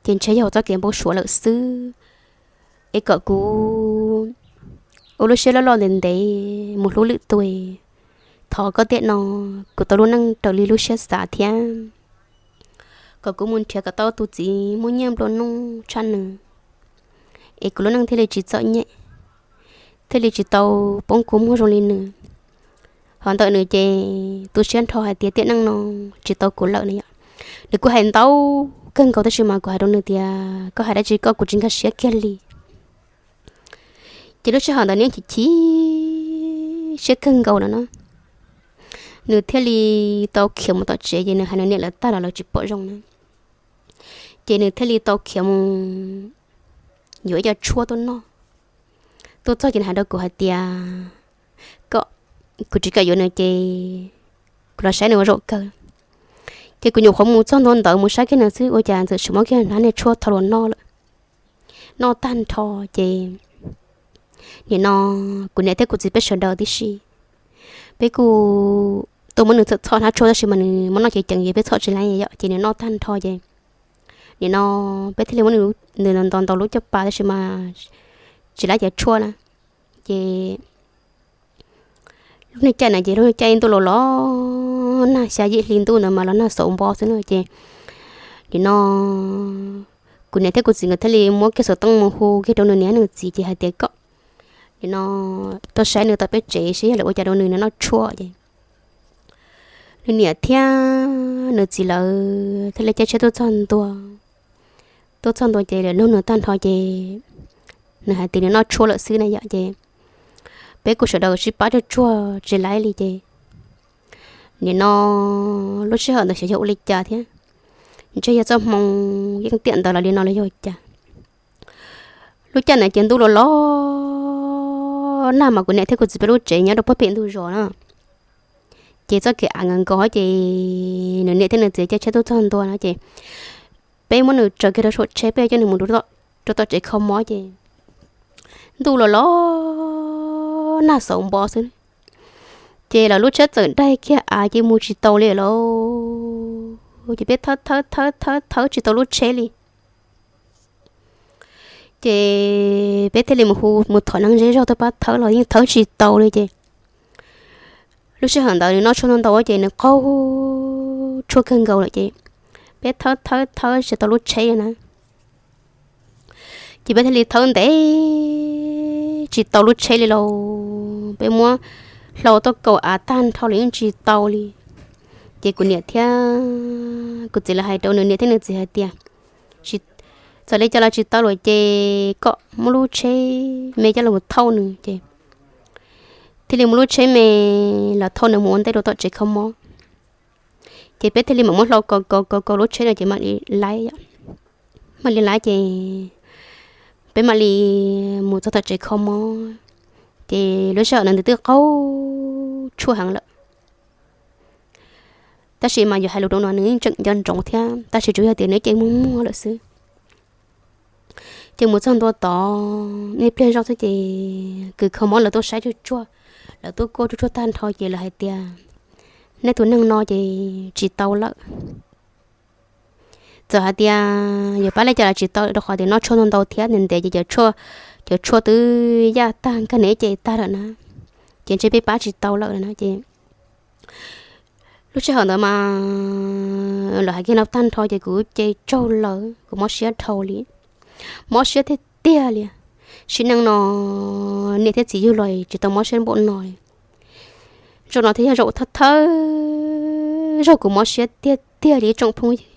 ces ntshe yog txoj kev npau suav lawm xwb. Es kom kuv ua lub siab loj loj ntev ntev mus hlub lwm tus. Thov koj tiam no kuv tau lub neej raws li lub siab xav thiab kom kuv mus nrhiav kom tau tus txiv muaj nyiaj nplua nuj tshaj nws es kuv lub neej thiaj li tsis txom nyem, thiaj li tsis tau poob kua muag zoo li nws. Hos ntawm nws ces tu siab nrho hais tias tiam neej no tsis tau kuv lawm na yom. Nws kuj hais ntau kawg nkaus tab sis mas kuv hais rau nws tias koj hais dab tsi koj kuv tsis nkag siab kiag li. Ces lub sij hawm ntawd nws chim chim siab kawg nkaus no na, nws thiaj li tau khiav mus tom tsev ces nws hais nws niam lawv tag los lawv tsis pom zoo na. Ces nws thiaj li tau khiav mus yuav ib co tshuaj tuaj noj. Tuaj txog ces nws hais rau kuv hais tias kom kuv tsis kam yuav nws ces kuv los saib nws ua zaum kawg. Ces kuv nyuam qhuav mus txog ntua ntawd mus saib kiag nws xwb ua cas txawm tsis muab kiag hnab niag tshuaj tho los noj lawm. Noj tag nrho ces nim no kuv niam thiab kuv txiv peb sawv daws tib si, peb kuj tuaj muab nws txhom txhom hnab tshuaj tab sis mas nws muab noj ceev ceev ces peb txhom tsis laib yom ces nws noj tag nrho ces nim no peb thiaj li muab nws ntaus ntaus lub caj pas tab sis mas tsis laib cov tshuaj na. Ces lub niag caij na ces lub niag caij ntuj los los nag xya yim hli ntuj ntawd mas los nag xaum npo xwb na ces nim no kuv niam thiab kuv txiv nkawd thiaj li muab kiag xov tooj mus hu kiag rau nws niam nws txiv ces hais tias kom nim no tuaj saib nws tom peb tsev seb yog lawv ua cas rau nws noj tshuaj ces nws niam thiab nws txiv lawv thiaj li caij tsheb tuaj txog ntua. Tuaj txog ntua ces lawv nug nws tag nrho ces nws hais tias nws noj tshuaj lawm xwb na yom ces peb kuj sawv daws sib pab tsuag tsuag tsis laib li ces nim no lub sij hawm ntawd xyov yog ua li cas thiab, ntshe yog txoj hmoo yeej tiam ntawd los li no los yog cas. Lub caij ntawd ces ntuj los los nag mas kuv niam thiab kuv txiv peb lub tsev nyob rau puag pem ntug zos na. Ces txoj kev av nkaus nkaus ces nws niam thiab nws txiv caij tsheb tuaj txog ntua no ces peb muab nws tsaws kiag rau saum tsheb peb coj nws mus rau tom tsev kho mob ces ntuj los los nag xaum npo xwb. Ces lawv lub tsheb txawm daig kiag av ces mus tsis tau li lawm. Ces peb thawb thawb thawb thawb thawb tsis tau lub tsheb li. Ces peb thiaj li mus hu mus thov neeg zej zog tuaj pab thawb los yeej thawb tsis tau li ces lub sij hawm ntawd nws noj tshuaj ntau ntau ces nws qaug tshuaj kawg nkaus lawm ces peb thawb thawb thawb tsis tau lub tsheb li na. Ces peb thiaj li thawb ntev tsis tau lub tsheb li lauj. Peb muab hlau tuaj kaum av tag nrho los yeej tsis tau li. Ces kuv niam thiab kuv txiv lawv hais rau nws niam thiab nws txiv hais tias, txawm li cas los tsis tau lawm ces kom muab lub tsheb me coj los thauj nws ces thiaj li muab lub tsheb me los thauj nws mus ua ntej rau tom tsev kho mob. Ces peb thiaj li mam muab hlau kaus kaus kaus kaus lub tsheb no ces mam li laib, mam li laib ces peb mam li mus txog tom tsev kho mob. Ces lub sij hawm no nws twb qaug tshuaj heev lawm, tab sis mas yus hais lus rau no nws yeej tseem nco ntsoov thiab, tab sis tsuas yog tias nws cev muag muag lawm xwb. Ces mus txog ntua tod ib pliag zoj xwb ces kws kho mob lawv tuaj saib tsuag tsuag, lawv tuaj kuaj tsuag tsuag tag nrho ces lawv hais tias, nej tus neeg no ces tsis tau lawm. Txawm hais tias yog pab li cas los tsis tau, rau qhov tias noj tshuaj ntau ntau thiab ntev ntev ces cov tshuaj, cov tshuaj twb yaj tag, nkag nws ib ce tag lawm na, ces ntshe peb pab tsis tau lawm na ces lub sij hawm ntawd mas lawv hais kiag no tag nrho ces kuv ce tsaug lawm, kuv mob siab dhau li, mob siab tiag tiag li. Sim neej no niam thiab txiv yug los tsis tau mob siab npaum no li. Zaum no thiaj yog zaum thawj thawj zaug kuv mob siab tiag tiag li tsoom phooj ywg.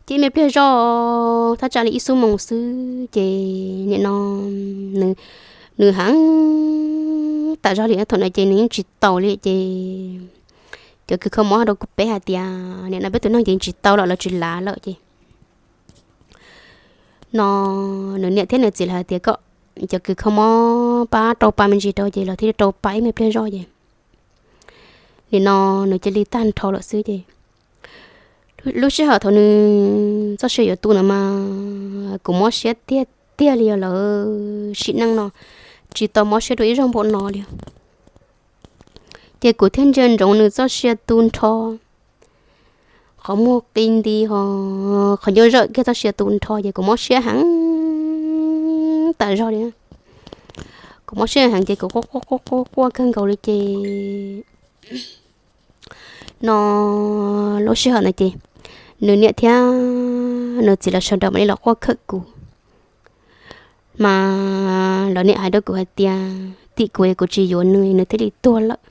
Ces me pliag zoj thaj tsam li ib xuab moos xwb ces nim no nws heev tas zog li, thaum no ces nws yeej tsis taus li ces cov kws kho mob rau kuv peb hais tias nim no peb tus neeg ces tsis tau lawm, lawv tsis lav lawm ces no nws niam thiab nws txiv lawv hais tias kom cov kws kho mob pab rau pa me ntsis rau ces lawv thiaj li rau pa ib me pliag zoj ces nim no nws cia li tag nrho lawm xwb ces lub sij hawm thaum nws txoj sia yuav tu no mas kuv mob siab tiag tiag li os lawm, sim neej no tsis tau mob siab dua ib zaug npaum no li. Ces kuv thiaj ntsia ntsoov nws txoj sia tu nrho, qhov muag qi nti ho qhov ncauj zawm kiag txoj sia tu nrho ces kuv mob siab heev tas zog li. Kuv mob siab heev ces kuv quaj quaj quaj quaj kawg nkaus li ces no lub sij hawm ntawd ces nws niam thiab nws txiv lawv sawv daws mam li los quaj khawm kuv. Mas lawv niam hais rau kuv hais tias tim kuv es kuv tsis yuav nws, nws thiaj li tuag lawm.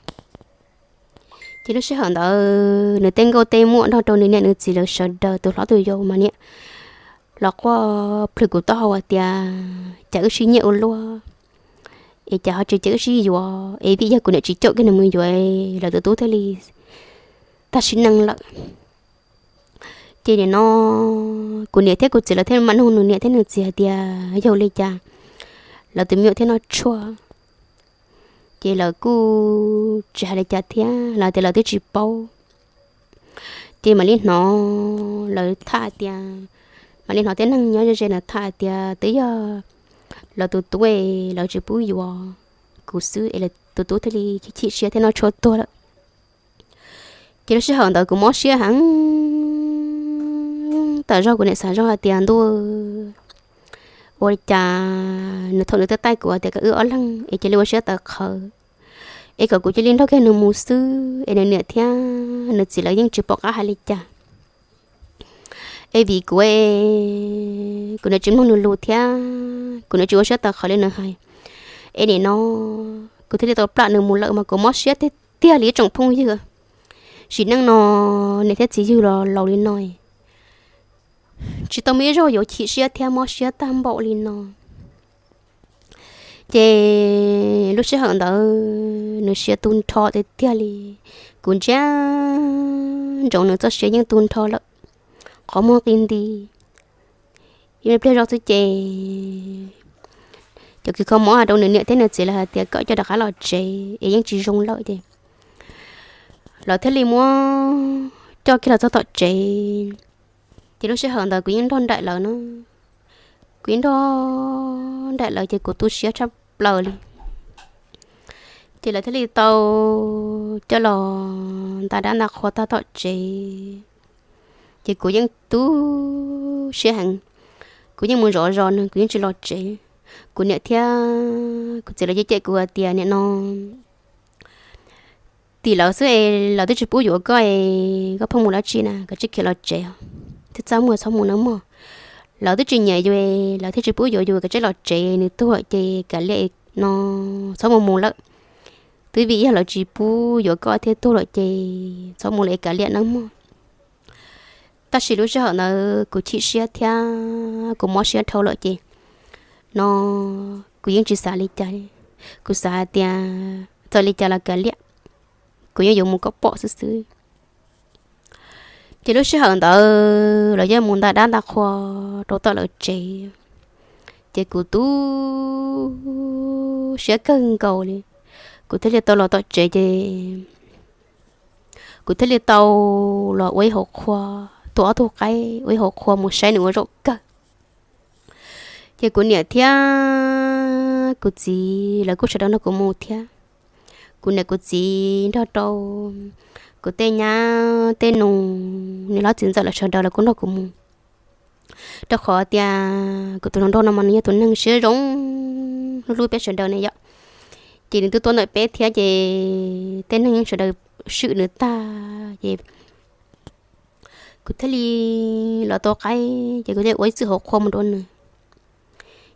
Ces lub sij hawm ntawd nws tej nkauj tej muam nrog rau nws niam nws txiv lawv sawv daws tus hlob tus yau mas niam los quaj plhws kuv taub hau hais tias cas wb sib nyiam ua luaj es cas ho tsis cia wb sib yuav es vim yog kuv niam tsis caum kiag nws mus yuav lawv tus tub thiaj li tag sim neej lawm. Ces nim no kuv niam thiab kuv txiv lawv thiaj mam nug nws niam thiab nws txiv hais tias yog li cas lawv tus me nyuam thiaj noj tshuaj. Ces lawv kuj tsis hais li cas thiab, lawv tias lawv twb tsis paub. Ces mam li hnov lawv tham hais tias, mam li hnov tej neeg nyob ze ze ntawd tham hais tias twb yog lawv tus tub es lawv tsis pub yuav kuv xwb es lawv tus tub thiaj li chim siab thiab noj tshuaj tuag lawm. Ces lub sij hawm ntawd kuv mob siab heev tas zog, kuv niam xav zog hais tias ntuj, ua li cas nws thaum nws twb taij kuv hais tias kom wb ob leeg es cia li ua siab tawv qhawv es kom kuv cia li nrog kiag nws mus xwb es nws niam thiab nws txiv lawv yeej tsis pom qab hais li cas. Es vim kuv, kuv niam tsis mloog nws lus thiab kuv niam tsis ua siab tawv qhawv li nws hais, es nim no kuv thiaj li tau plam nws mus lawm mas kuv mob siab tiag tiag li tsoom phooj ywg. Sim neej no niam thiab txiv yug los laus li no, tsis tau muaj ib zaug yuav chim siab thiab mob siab tag npaum li no. Ces lub sij hawm ntawd nws sia tu nrho tiag tiag li, kuv ntsia ntsoov nws txoj sia yeej tu nrho lawm, qhov muag qi nti. Ib pliag zoj xwb ces cov kws kho mob hais rau nws niam thiab nws txiv lawv hais tias kom coj rov qab los tsev es yeej tsis zoo lawm ces lawv thiaj li muab coj kiag los txog tom tsev. Ces lub sij hawm ntawd kuv yeej nrog nraim lawv na, kuv yeej nrog nraim lawv ces kuv tu siab tshaj plaws li. Ces lawv thiaj li tau coj los nta dab nta qhua tag tom tsev. Ces kuv yeej tu siab heev, kuv yeej mus zov zos no, kuv yeej tsis los tsev. Kuv niam thiab kuv txiv lawv cem cem kuv hais tias nim no tim lawv xwb es lawv twb tsis pub yuav koj es koj pheej mus dab tsi na, koj tsis khiav los tsev os, thiab txaj muag txhob mus nawb mog. Lawv twb tsis nyiam yus, lawv thiaj tsis pub yuav yus, koj tsis los tsev, nws tuag ces kav liam no, txhob mus mus lawm. twb vim yog lawv tsis pub yuav koj thiaj tuag lawm ces txhob mus lawm es kav liam nawb mog. Tab sis lub sij hawm ntawd kuv chim siab thiab kuv mob siab dhau lawm ces no kuv yeej tsis xav li cas. Kuv xav hais tias txawm li cas los kav liam, kuv yeej yuav mus kom pom xwb xwb. Ces lub sij hawm ntawd lawv yeej mus nta dab nta qhua rau tom lawv tsev, ces kuv tu siab kawg nkaus li. Kuv thiaj li tau los tom tsev ces kuv thiaj li tau los ua ib hauv qhua, tua ob tug qaib ua ib hauv qhua mus saib nws ua zaum kawg. Ces kuv niam thiab kuv txiv lawv kuj sawv daws nrog kuv mus thiab. Kuv niam kuv txiv nrog rau kuv tej nyab tej nus, nws lub txiv ntxawm lawv sawv daws lawv kuj nrog kuv mus. Rau qhov tias kuv tus hluas nraug no mas nws yog tus neeg siab zoo hlub hlub peb sawv daws ne yom. Ces nws twb tuaj ntawm peb thiab ces tej neeg sawv daws swm nws tag ces kuv thiaj li los tua qaib ces kuv thiaj ua ib txwm hauv qhua mus rau nws.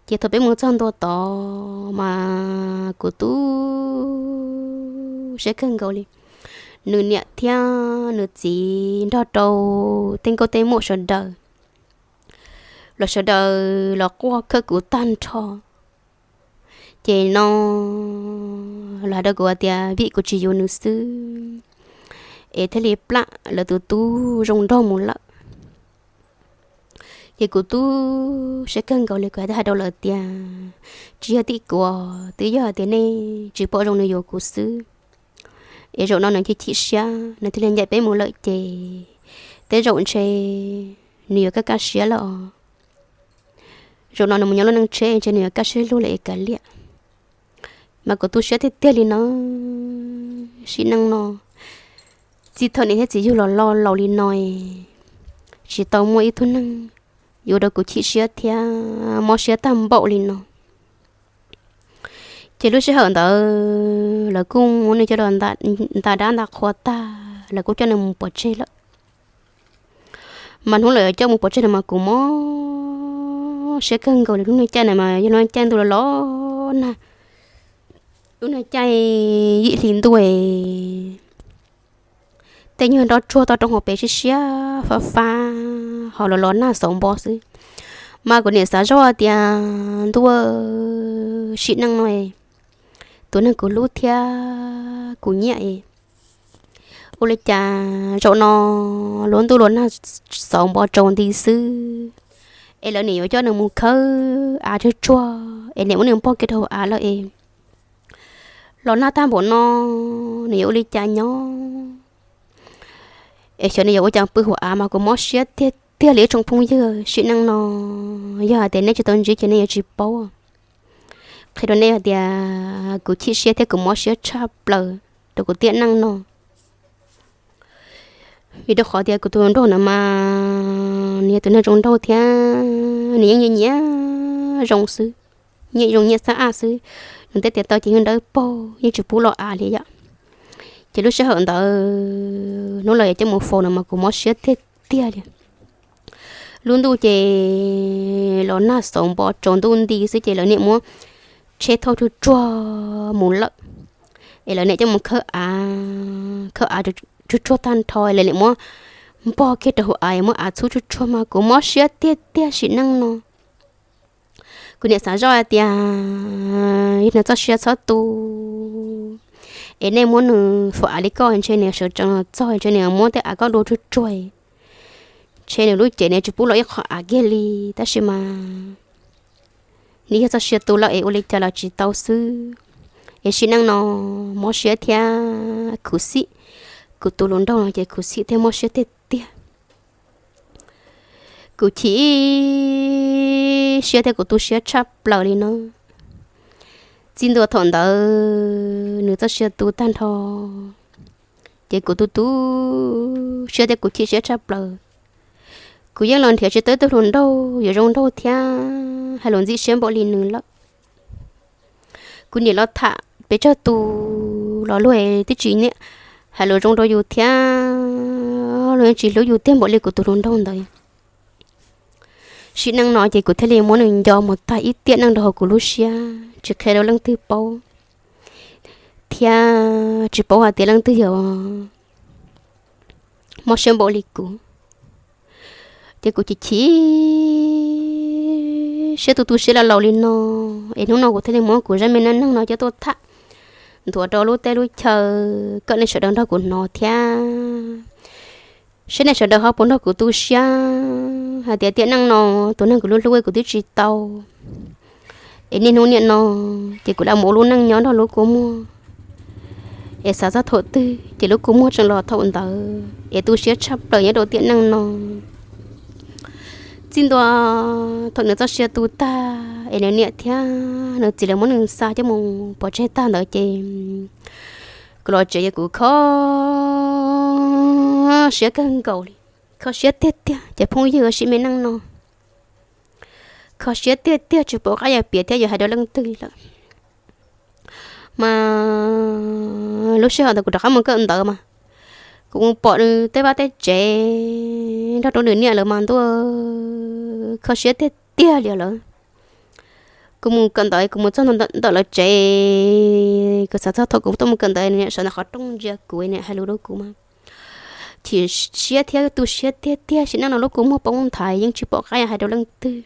Ces thaum peb mus txog ntua tod mas kuv tu siab kawg nkaus li. Nws niam thiab nws txiv nrog rau tej nkauj tej muam sawv daws los sawv daws los quaj khawb kuv tag nrho. Ces no lawv hais rau kuv tias vim kuv tsis yuav nws xwb es thiaj li plam lawv tus tub zoo nraug mus lawm. Ces kuv tu siab kawg nkaus li, kuv hais rau lawv tias tsis yog tim kuv, twb yog tias nej tsis pom zoo nws yuav kuv xwb. Es zaum no nws chim chim siab nws thiaj li ncaim peb mus lawm ces tej zaum ntshe nws yuav kaj kaj siab lawm os. Zaum no nws mus nyob lub neej tsheb ntshe nws yuav kaj siab lug lawm es kav liam. Mas kuv tu siab tiag tiag li no. Sim neej no txij thaum niam thiab txiv yug los loj laus li no es tsis tau muaj ib tug neeg yuav rau kuv chim siab thiab mob siab tag npaum li no. Ces lub sij hawm ntawd lawv kuj muab nws coj los nta dab nta qhua tag lawv kuj coj nws mus pov tseg lawm. Mas hnub lawv coj mus pov tseg no mas kuv mob siab kawg nkaus li. Lub niag caij na mas yog lub caij ntuj los los nag, lub niag caij yim hli ntuj, tej nyuag nroj tsuag toj roob hauv pes siab siab fab fab ho los los nag xauv npo xwb. Mas kuv niam xav zoj tias ntuj, sim neej no tus neeg kuv hlub thiab kuv nyiam es ua li cas zaum no lub ntuj los nag xauv npo tsaus nti xwb es lawv niam yuav coj nws mus khawb av tsuag tsuag es niam muab nws npog kiag rau hauv av lawm es los nag tag npaum no nws yuav ua li cas nyob es xyov nws yuav ua cas pw hauv av mas kuv mob siab tiag tiag li ib tsoom phooj ywg. Sim neej no yog hais tias nej tsis tau ntsib ces nej yuav tsis paub. Qhia rau nej hais tias kuv chim siab thiab kuv mob siab tshaj plaws rau kuv tiam neej no. Vim rau qhov tias kuv tus hluas nraug ntawd mas nws yog tus neeg zoo nraug thiab nws yeej nyiam nyiam zoo xwb, nyiam zoo nyiam xab ab xwb. Nws tej tiav taw ces yeej dawb paug yeej tsis pub los av li yom. Ces lub sij hawm ntawd hnub lawv yuav coj mus faus no mas kuv mob siab tiag tiag li. Lub ntuj ces los nag xauv npo tsaus ntuj nti xwb ces lawv niam muab tsheb thauj tsuag tsuag mus lawm es lawv niam coj mus khawb av, khawb av tsuag tsuag tag nrho lawv niam muab npog kiag rau hauv av es muab av txhub tsuag tsuag mas kuv mob siab tiag tiag sim neej no. Kuv niam xav zoj hais tias yog nws txoj sia txhob tu es nej muab nws faus av li koj ntshe nws sawv tsees los txog ntshe nws muab tej av koj dua tsuag tsuag, ntshe nws lub cev nws tsis pub los ib qho av kiag li. Tab sis mas nws yog txoj sia tu lawm es ua li cas los tsis tau xwb. Es sim neej no mob siab thiab khuv xim, kuv tus hluas nraug no ces khuv xim thiab mob siab tiag tiag. Kuv chim siab thiab kuv tu siab tshaj plaws li no. Txij ntua thaum ntawd nws txoj sia tu tag nrho, ces kuv tu tu siab thiab kuv chim siab tshaj plaws. Kuv yeej los nrhiav tsis tau ib tug hluas nraug yuav zoo nraug thiab hais lus ntxim siab npaum li nws lawm. Kuv niam los tham pes tsawg tus los luag twb tsis niam hais lus zoo rau yus thiab luag yeej tsis hlub yus tiag npaum li kuv tus hluas nraug ntawd. Sim neej no ces kuv thiaj li muab nws nco mus tag ib tiam neej rau hauv kuv lub siab tsis qhia rau leej twg paub. thiab tsis paub hais tias leej twg yog mob siab npaum li kuv. Ces kuv chim chim siab tu tu siab los laus li no, es hnub no kuv thiaj li muab kuv zaj me neej neeg no coj tuaj tham nthuav rau lub teb lub chaw kom nej sawv daws nrog kuv hnov thiab. Saib nej sawv daws ho puas nrog kuv tu siab hais tias tiam neej no tus neeg kuv hlub hlub kuv twb tsis tau, es niaj hnub niaj no ces kuv lam mus ua lub neej nyob nrog lub kua muag, es xav txog thaum twg ces lub kua muag tseem los thaum ntawd, es tu siab tshaj plaws nyob rau tiam neej no. Txij ntua thaum nws txoj sia tu tag es nws niam thiab nws txiv lawv muab nws xa coj mus pov tseg tag ntawd ces kuv los tsev es kuv kho siab kawg nkaus li, kho siab tiag tiag ces phooj ywg ua si me neej no, kho siab tiag tiag tsis pom qab yuav piav thiab yuav hais rau leej twg li lawm. Mas lub sij hawm ntawd kuv rov qab mus kawm ntawv mas kuv mus pom nws tej vaj tej tsev nrog rau nws niam lawv mas ntuj, kho siab tiag tiag li lawm. Kuv mus kawm ntawv kuv mus txog ntawm lawv tsev, kuv xav txog thaum kuv tuaj mus kawm ntawv nws niam sawv ntawm qhov rooj ntsia kuv, nws niam hais lus rau kuv mas chim siab thiab tu siab tiag tiag, sim neej no lub kua muag poob nthav yeej tsis pom qab yuav hais rau leej twg.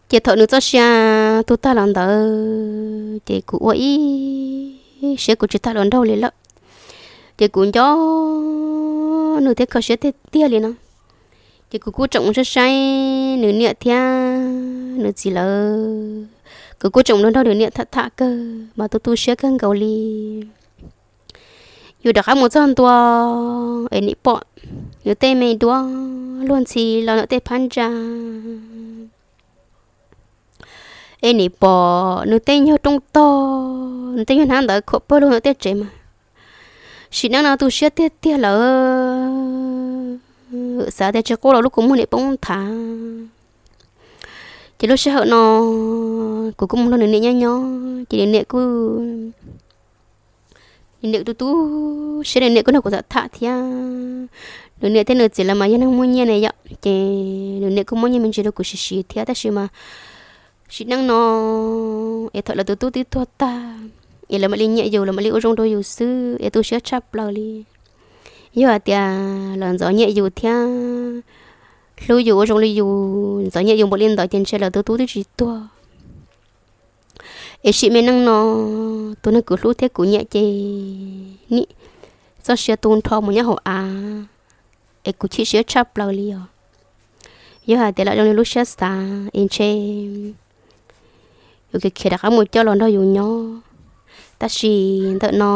Ces thaum nws txoj sia tu tag los ntawd ces kuv ua ib siab kuv tsis tham hluas nraug li lawm, ces kuv nco nws thiab kho siab tiag tiag li no. Ces kuv kuj tseem mus saib saib nws niam thiab nws txiv lawv, kuv kuj tseem mus nrog nws niam tham tham kawg mas tu tu siab kawg nkaus li. Yus rov qab mus txog ntua es nim pom nws tej me duab luag ntxhi los ntawm tej phab ntsa, es nim pom nws tej nyuag rooj tog, nws tej nyuag hnab ntawv khuam pawg lug ntawm tej tsev mas sim neej no tu siab tiag tiag lawm, xav tias tsis quaj los lub kua muag nim poob nthav. Ces lub sij hawm no kuv kuj mus nrog nws niam nyob nyob ces nws niam kuj, nws niam tu tu siab, nws niam kuj nrog kuv tham tham thiab. Nws niam thiab nws txiv lawv mas yog neeg muaj nyiaj ne yom, ces nws niam kuj muab nyiaj me ntsis rau kuv siv siv thiab, tab sis mas sim neej no es thaum lawv tus tub twb tuag tag es lawv mam li nyiam yus, lawv mam li ua zoo rau yus xwb es tu siab tshaj plaws li. Yog hais tias lawv ntxov nyiam yus thiab hlub yus ua zoo li yus ntxov nyiam yus npaum li ntawd ces ntshe lawv tus tub twb tsis tuag. Es sim me neej no tus neeg kuv hlub thiab kuv nyiam ces nim txoj sia tu nrho mus nyob hauv av, es kuv chim siab tshaj plaws li os. Yog hais tias lam zoo li lub siab xav es ntshe yuav khiav khiav rov qab mus coj los nrog yus nyob, tab sis ntawm no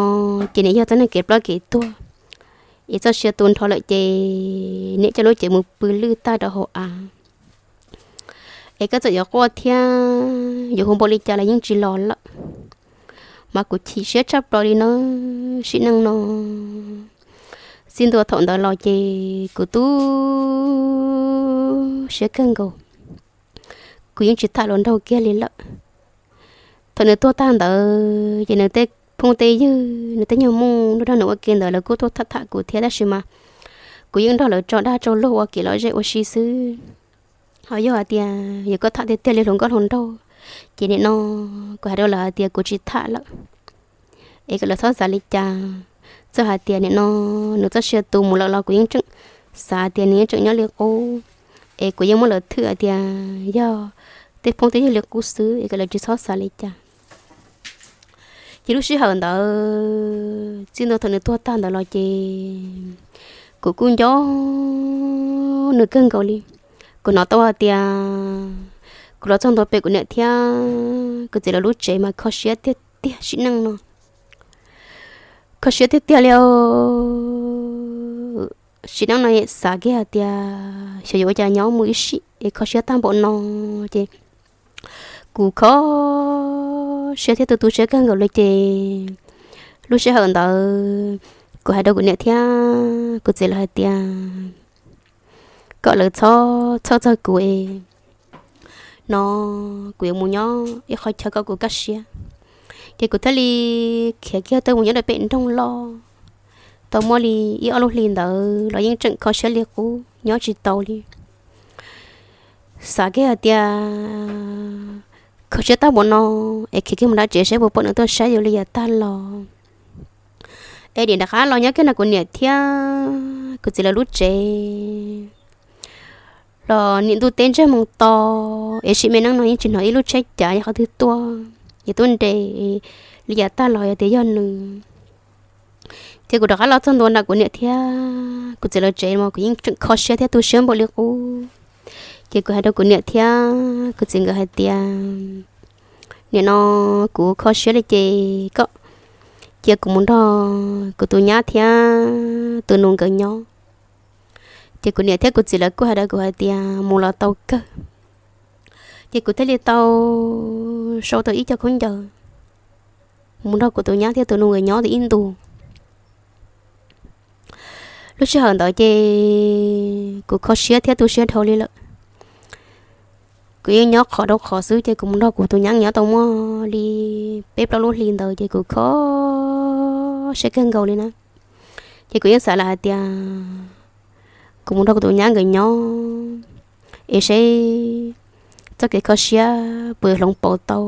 ces nws yog txoj neeg kev ploj kev tuag, es txoj sia tu nrho lawm ces nim coj lub cev mus pw lwj tag rau hauv av. Es koj txawm yuav quaj thiab yuav hu npaum li cas los yeej tsis los lawm, mas kuv chim siab tshaj plaws li na. Sim neej no txij ntua thaum ntawd los ces kuv tu siab kawg nkaus, kuv yeej tsis tham hluas nraug kiag li lawm. Thaum nws tuag tag ntawd ces nws tej phooj tej ywg, nws tej nyuag muj nrog nws ua ke ntawd lawv kuj tuaj tham tham kuv thiab, tab sis mas kuv yeej nrog lawv tso dag tso luag ua kev lom zem ua si xwb. Ho yog hais tias yog koj tham tiag tiag li hluas nkauj hluas nraug, ces nim no kuv hais rau lawv hais tias kuv tsis tham lawm, es kom lawv txhob xav li cas. Txawm hais tias nim no nws txoj sia tu mus lawm los kuv yeej tseem xav tias nws yeej tseem nyob li qub, es kuv yeej muab lawv thwm hais tias yog tej phooj tej ywg li qub xwb es kom lawv tsis txhob xav li cas. Ces lub sij hawm ntawd txij ntua thaum nws tuag tag ntawd los ces kuv kuj nco nws kawg nkaus li. Kuv hnov tau hais tias kuv los txog ntua pem kuv niam thiab kuv txiv lawv lub tsev mas kho siab tiag tiag sim neej no, kho siab tiag tiag li. Sim neej no xav kiag hais tias xyov yuav ua cas nyob mus ib sim es kho siab tag npaum no, ces kuv kho siab thiab tu tu siab kawg nkaus li ces lub sij hawm ntawd kuv hais rau kuv niam thiab kuv txiv lawv hais tias kom lawv txhob txhawj txog kuv es no kuv yuav mus nyob ib qhov chaw kom kuv kaj siab. Ces kuv thiaj li khiav kiag tuaj mus nyob rau pem nroog loj. Tau muaj li ib ob lub hlis ntawd los yeej tseem kho siab li qub nyob tsis tau li. Xav kiag hais tias kho siab tag npaum no, es khiav kiag mus nram tsev saib puas pom nws tuaj saib yus li yav tag los. Es nim rov qab los nyob kiag nram kuv niam thiab kuv txiv lawv lub tsev los nim ntuj teb ntseg moo to, es sim me neej no yeej tsis hnov ib lub tsheb cav yog qhov twg tuaj, yog tuaj nres li yav tag los yog tias yog nws. Ces kuv rov qab los txog ntua nram kuv niam thiab kuv txiv lawv tsev mas kuv yeej tseem kho siab thiab tu siab npaum li qub. Ces kuv hais rau kuv niam thiab kuv txiv nkawd hais tias, nim no kuv kho siab li ces koj cia kuv mus nrog kuv tus nyab thiab tus nus nkawd nyob. Ces kuv niam thiab kuv txiv lawv kuj hais rau kuv hais tias mus los tau kawg. Ces kuv thiaj li tau sau tau ib co khaub ncaws mus nrog kuv tus nyab thiab tus nus nkawd nyob tau ib ntus. Lub sij hawm ntawd ces kuv kho siab thiab tu siab dhau li lawm. Kuv yeej nyob qhov rau qhov xwb ces kuv mus nrog kuv tus nyab nyob tau muaj li peb plaub lub hlis ntawd ces kuv kho siab kawg nkaus li na. Ces kuv yeej xav lawm hais tias kuv mus nrog kuv tus nyab nkawd nyob es seb txoj kev kho siab puas yuav hloov pauv tau.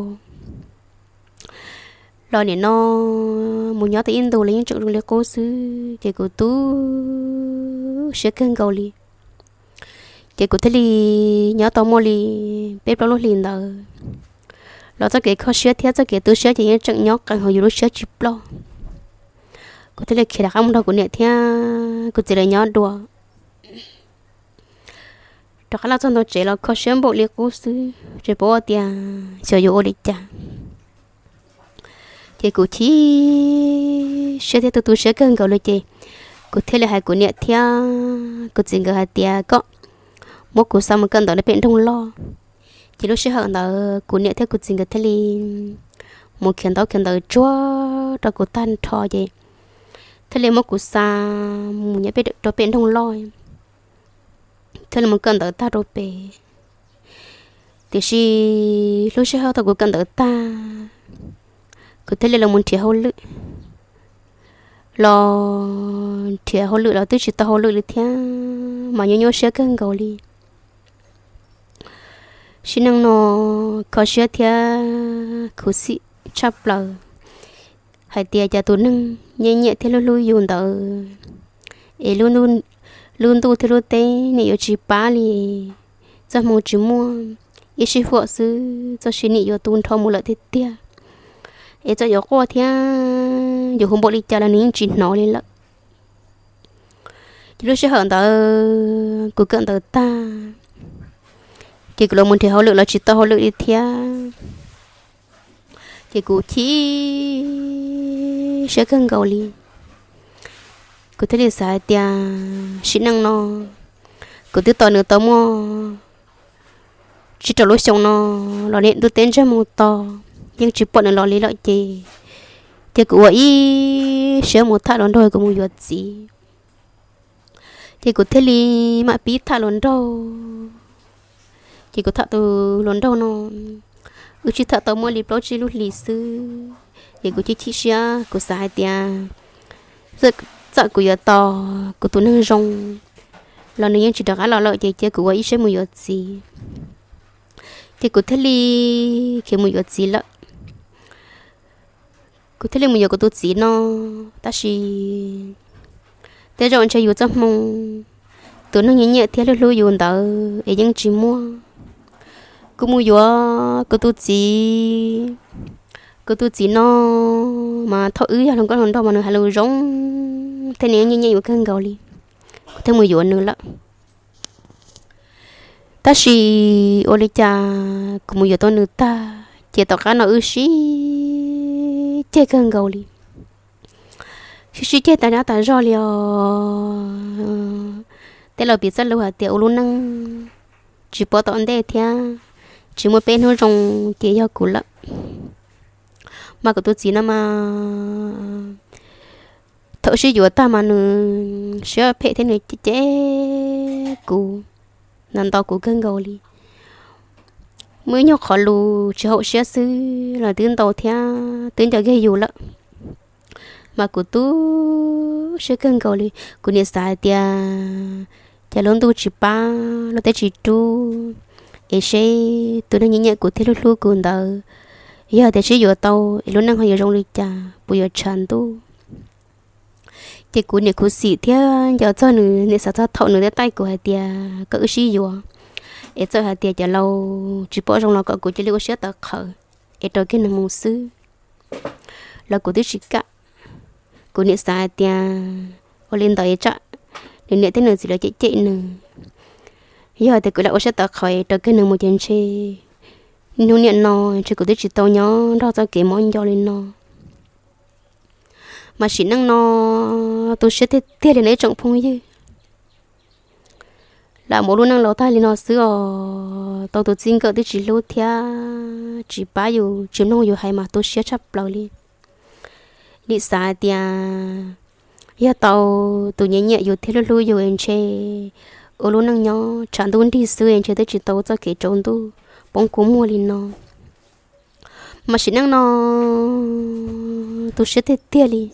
Los nim no mus nyob tau ib ntus los yeej tseem zoo li qub xwb ces kuv tu siab kawg nkaus li. Ces kuv thiaj li nyob tau muaj li peb plaub lub hlis ntawd los txoj kev kho siab thiab txoj kev tu siab ces yeej tseem nyob qees hauv yus lub siab tsis ploj. Kuv thiaj li khiav rov qab mus nrog kuv niam thiab kuv txiv lawv nyob dua. Rov qab los txog ntua tsev los kho siab npaum li qub xwb tsis paub tias xyov yuav ua li cas. Ces kuv chim siab thiab tu tu siab kawg nkaus li ces kuv thiaj li hais kuv niam thiab kuv txiv nkawd hais tias koj muab kuv xa mus kawm ntawv rau pem nroog loj. Ces lub sij hawm ntawd kuv niam thiab kuv txiv nkawd thiaj li mus khiav ntaub khiav ntawv tsuag rau kuv tag nrho ces thiaj li muab kuv xa mus nyob rau pem nroog loj, thiaj li mus kawm ntawv tag rau pem. Tiam sis lub sij hawm thaum kuv kawm ntawv tag, kuv thiaj li los mus nrhiav hauj lwm. Los nrhiav hauj lwm los twb tsis tau hauj lwm li thiab mas nyuaj nyuaj siab kawg nkaus li. Sim neej no kho siab thiab khuv xim tshaj plaws hais tias cas tus neeg nyiam nyiam thiab hlub hlub yus ntawd es lub ntuj thiab lub teb nim yuav tsis pab li, txoj hmoo tsis muaj, ib sij huam xwb txoj sia nim yuav tu nrho mus lawm tiag tiag, es txoj yuav quaj thiab yuav hu npaum li cas los nws yeej tsis hnov li lawm. Ces lub sij hawm ntawd kuv kawm ntawv tag, ces kuv los mus nrhiav hauj lwm los tsis tau hauj lwm li thiab. Ces kuv chim siab kawg nkaus li. Kuv thiaj li xav hais tias sim neej no kuv twb tos nws tau muaj tsib rau lub xyoo no los nim ntuj teb ntseg moo to yeej tsis pom nws los li lawm ces, ces kuv ua ib siab mus tham hluas nraug kuv mus yuav txiv. Ces kuv thiaj li mam pib tham hluas nraug. Ces kuv tham tus hluas nraug no wb sib tham tau muaj li plaub tsib lub hlis xwb, ces kuv chim chim siab kuv xav hais tias txawm kuv yuav tos kuv tus neeg zoo los nws yeej tsis rov qab los lawm ces cia kuv ua ib siab mus yuav txiv. Ces kuv thiaj li khiav mus yuav txiv lawm. Kuv thiaj li mus yuav kuv tus txiv no, tab sis tej zaum ntshe yus txoj hmoo, tus neeg nyiam nyiam thiab hlub hlub yus ntawd es yeej tsis muaj. Kuv mus yuav kuv tus txiv, kuv tus txiv no mas thaum wb yog hluas nkauj hluas nraug mas nws hais lus zoo thiab nws nyiam nyiam yus kawg nkaus li. Kuv thiaj mus yuav nws lawm. Tab sis ua li cas kuv mus yuav tau nws tag ces tom qab no wb sib ceg kawg nkaus li. Sib sib ceg tas zab tas zog li os. Tej laus piv txoj lus hais tias ua lub neej tsis paub tom ntej thiab tsis muaj peb hnub zoo ces yog kuv lawm. Mas kuv tus txiv no mas thaum sib yuav tag mas nws siab phem thiab nws cem cem kuv, ntaus ntaus kuv kawg nkaus li. Muaj ib nyuag qhov lus tsis haum siab xwb los twb ntaus thiab twb nco kiag yus lawm. Mas kuv tu siab kawg nkaus li, kuv niam xav hais tias cas lub ntuj tsis pab luag tej tsis rub, es seb tus neeg nyiam nyiam kuv thiab hlub hlub kuv ntawd, yog tias sib yuav tau es lub neej ho yuav zoo li cas, puas yuav tshav ntuj. Ces kuv niam khuv xim thiab nco txog nws, niam xav txog thaum nws twb taij kuv hais tias kom wb sib yuav, es txawm hais tias cov laus tsis pom zoo los kom kuv cia li ua siab tawv qhawv es rau kiag nws mus xwb, los kuv twb tsis kam. Kuv niam xav hais tias ua li ntawd tsam nws niam thiab nws txiv lawv cem cem nws. Yog hais tias kuv lam ua siab tawv qhawv rau kiag nws mus ces ntshe niaj hnub niam no ntshe kuv twb tsis tau nyob nrog txoj kev mob nco li no. Mas sim neej no tu siab tiag tiag li no ib tsoom phooj ywg. Lam mus lub neej laus tag li no xwb os, tau tus txij nkawm twb tsis hlub thiab tsis pab yus, tsis mloog yus hais mas tu siab tshaj plaws li. Nim xav hais tias yog tau tus nyiam nyiam yus thiab hlub hlub yus es ntshe ua lub neej nyob tshav ntuj nrig xwb es ntshe twb tsis tau txoj kev tsaus ntuj poob kua muag li no. Mas sim neej no tu siab tiag tiag li.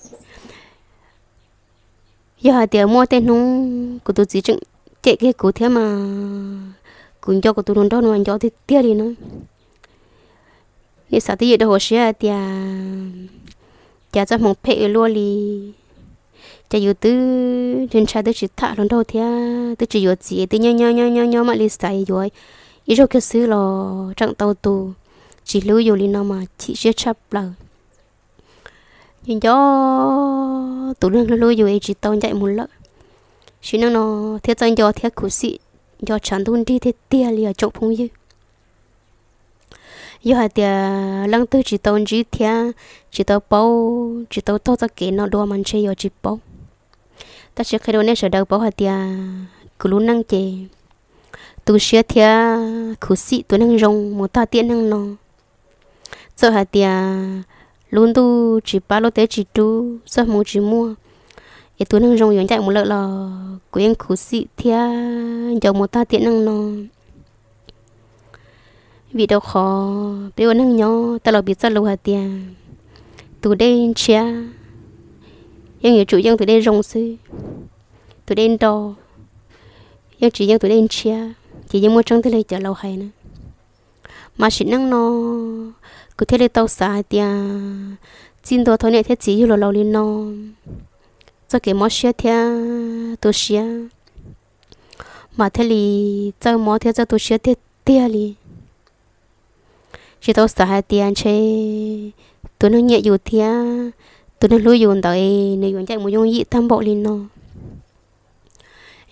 Yog hais tias muaj tej hnub kuv tus txiv tseem cem kiag kuv thiab mas kuv nco kuv tus hluas nraug no nco tiag tiag li na. Nim xav twb ywm rau hauv siab hais tias cas txoj hmoov phem ua luaj li, cas yus twb ntshai twb tsis tham hluas nraug thiab twb tsis yuav txiv, twb nyob nyob nyob nyob nyob mam li xav yuav ib zaug kiag xwb los tseem tau tus tsis hlub yus li no mas chim siab tshaj plaws. Yus nco tus neeg hlub hlub yus es tsis tau ncaim mus lawm. Sim neej no thiab txawj nco thiab khuv xim, nco tshav ntuj nrig tiag tiag li os tsoom phooj ywg. Yog hais tias leej twg tsis tau ntsib thiab tsis tau paub, tsis tau taug txoj kev no dua mas ntshe yuav tsis paub. Tab sis qhia rau nej sawv daws paub hais tias kuv lub neej ces tu siab thiab khuv xim tus neeg zoo mus tag tiam neej no. Txawm hais tias lub ntuj tsis pab lub teb tsis rub, txoj hmoov tsis muaj, es tus neeg zoo yuav ncaim mus lawm los kuv yeej khuv xim thiab nco mus tag tiam neej no. Vim rau qhov peb ua neeg nyob tau los piv txoj lus hais tias tus dej ntshiab yeej yuav tsum yeej tus dej zoo xwb, tus dej nro yeej tsis yeej tus dej ntshiab, ces yeej muaj tseeb tiag li cov laus hais na. Mas sim neej no kuv thiaj li tau xav hais tias txij ntua thaum niam thiab txiv yug los laus li no, txoj kev mob siab thiab tu siab mas thiaj li txawj mob thiab txawj tu siab tiag tiag li. Tsis tau xav hais tias ntshe tus neeg nyiam yus thiab tus neeg hlub yus ntawd nws yuav ncaim mus yooj yim tag npaum li no.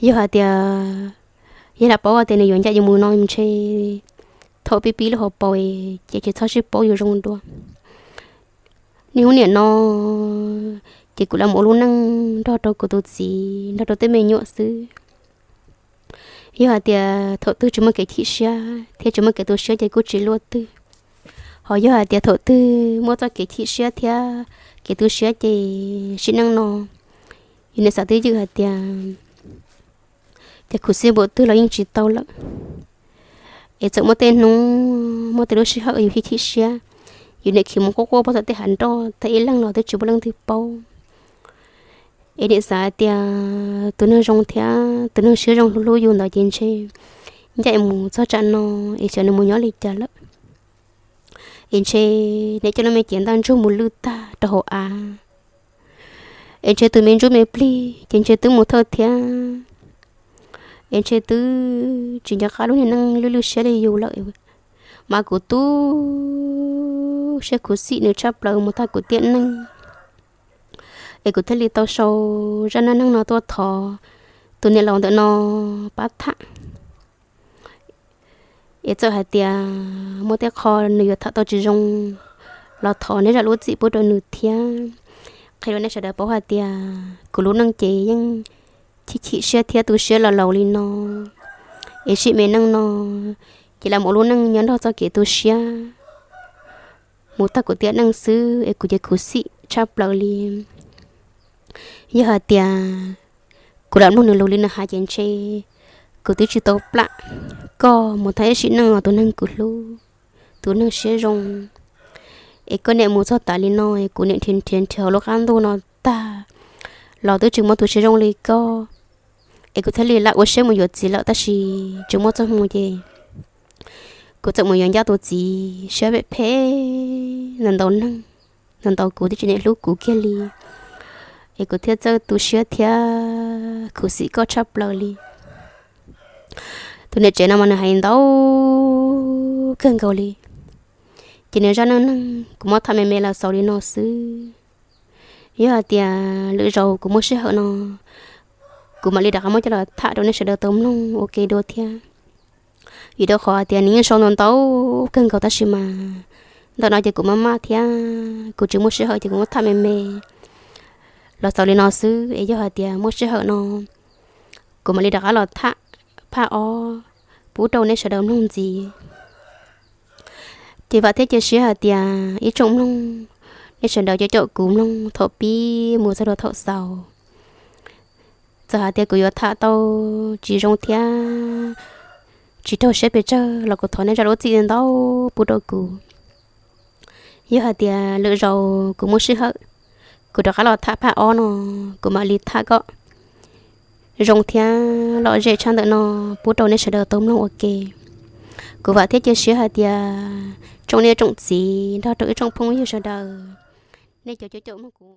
Yog hais tias yog lam paub hais tias nws yuav ncaim yus mus no ntshe thaum pib pib lub hauv paus ces tsis txhob sib paub yus zoo dua. Niaj hnub niam no ces kuv lam mus ua lub neej nrog rau kuv tus txiv nrog rau tej me nyuam xwb. Yog hais tias thaum twg tsis muaj kev chim siab thiab tsis muaj kev tu siab ces kuj tsis luaj twg. Ho yog hais tias thaum twg muaj txoj kev chim siab thiab kev tu siab ces sim neej no yus niam xav twb ywm hais tias ces khuv xim npaum twg los yeej tsis tau lawm. Es txawm muaj tej hnub muaj tej lub sij hawm yus chim chim siab, yus niam khiav mus quaj quaj pog tom tej hav nroj tag ib leeg los twb tsis muaj leej twg paub. Es niam xav hais tias tus neeg zoo thiab tus neeg siab zoo hlub hlub yus ntawd ces ntshe ncaim mus txog tsam no es xyov nws mus nyob li cas lawm. Es ntshe nws coj lub me cev ntaj ntsug mus lwj tag rau hauv av. Es ntshe tus me ntsuj me plig ces ntshe twb mus thawj thiab. Es ntshe twb tsis nco qab lub niag neej lwj lwj siab li yus lawm. Mas kuv tu siab khuv xim nws tshaj plaws mus tag kuv tiam neej. Es kuv thiaj li tau sau zaj neej neeg no tuaj thov tus niam laus ntawm no pab tham. Es txawm hais tias muaj tej qho nws yuav tham tau tsis zoo los thov nej zam lub txim pub rau nws thiab. Qhia rau nej sawv daws paub hais tias kuv lub neej ces yeej chim chim siab thiab tu siab los laus li no. Es sim me neej no ces lam mus ua lub neej nyob nrog txoj kev tu siab mus tag kuv tiam neej xwb es kuv ces khuv xim tshaj plaws li. Yog hais tias kuv lam mloog nws lus li nws hais ces ntshe kuv twb tsis tau plam koj mus tag ib sim neej los tus neeg kuv hlub, tus neeg siab zoo. Es koj niam mus txog tas li no es kuv niam nrhiav nrhiav nrhiav hauv lub qab ntuj no tag los twb tsis muaj tus siab zoo li koj. Es kuv thiaj li lam ua siab mus yuav txiv lawm tab sis tsis muaj txoj hmoo ces Kuv txawm mus yuav ncaj tus txiv siab phem phem, nws ntaus neeg, nws ntaus kuv twb tsis nim hlub kuv kiag li, es kuv thiaj txawj tu siab thiab khuv xim koj tshaj plaws li. Tus niam tsev no mas nws hais ntau kawg nkaus li. Ces nws zaj neej neeg kuv muab tham me me los xaus li no xwb. Yog hais tias lwm zaus kuv muaj sij hawm no, kuv mam li rov qab muab coj los tham rau nej sawv daws tau mloog ua ke dua thiab. Vim rau qhov hais tias nws yeej sau ntau ntau kawg nkaus tab sis mas ntawm no ces kuv maj maj thiab kuv tsis muaj sij hawm ces kuv muab tham me me los xaus li no xwb. Es yog hais tias muaj sij hawm no kuv mam li rov qab los tham phaj ob pub rau nej sawv daws mloog ntxiv. Ces vam thiab cia siab hais tias ib tsoom mloog, nej sawv daws cov caum kuv mloog thaum pib mus txog rau thaum xaus, txawm hais tias kuv yuav tham tau tsis zoo thiab tsis raug siab pes tsawg los kuv thov nej zam lub txim ntau pub rau kuv. Yog hais tias lwm zaus kuv muaj sij hawm, kuv rov qab los tham phaj ob no, kuv mam li tham kom zoo thiab lom zem tshaj ntawm no pub rau nej sawv daws tau mloog ua ke. Kuv vam thiab cia siab hais tias tsoom niam tsoom txiv nrog rau ib tsoom phooj ywg sawv daws, nej cov caum caum mloog kuv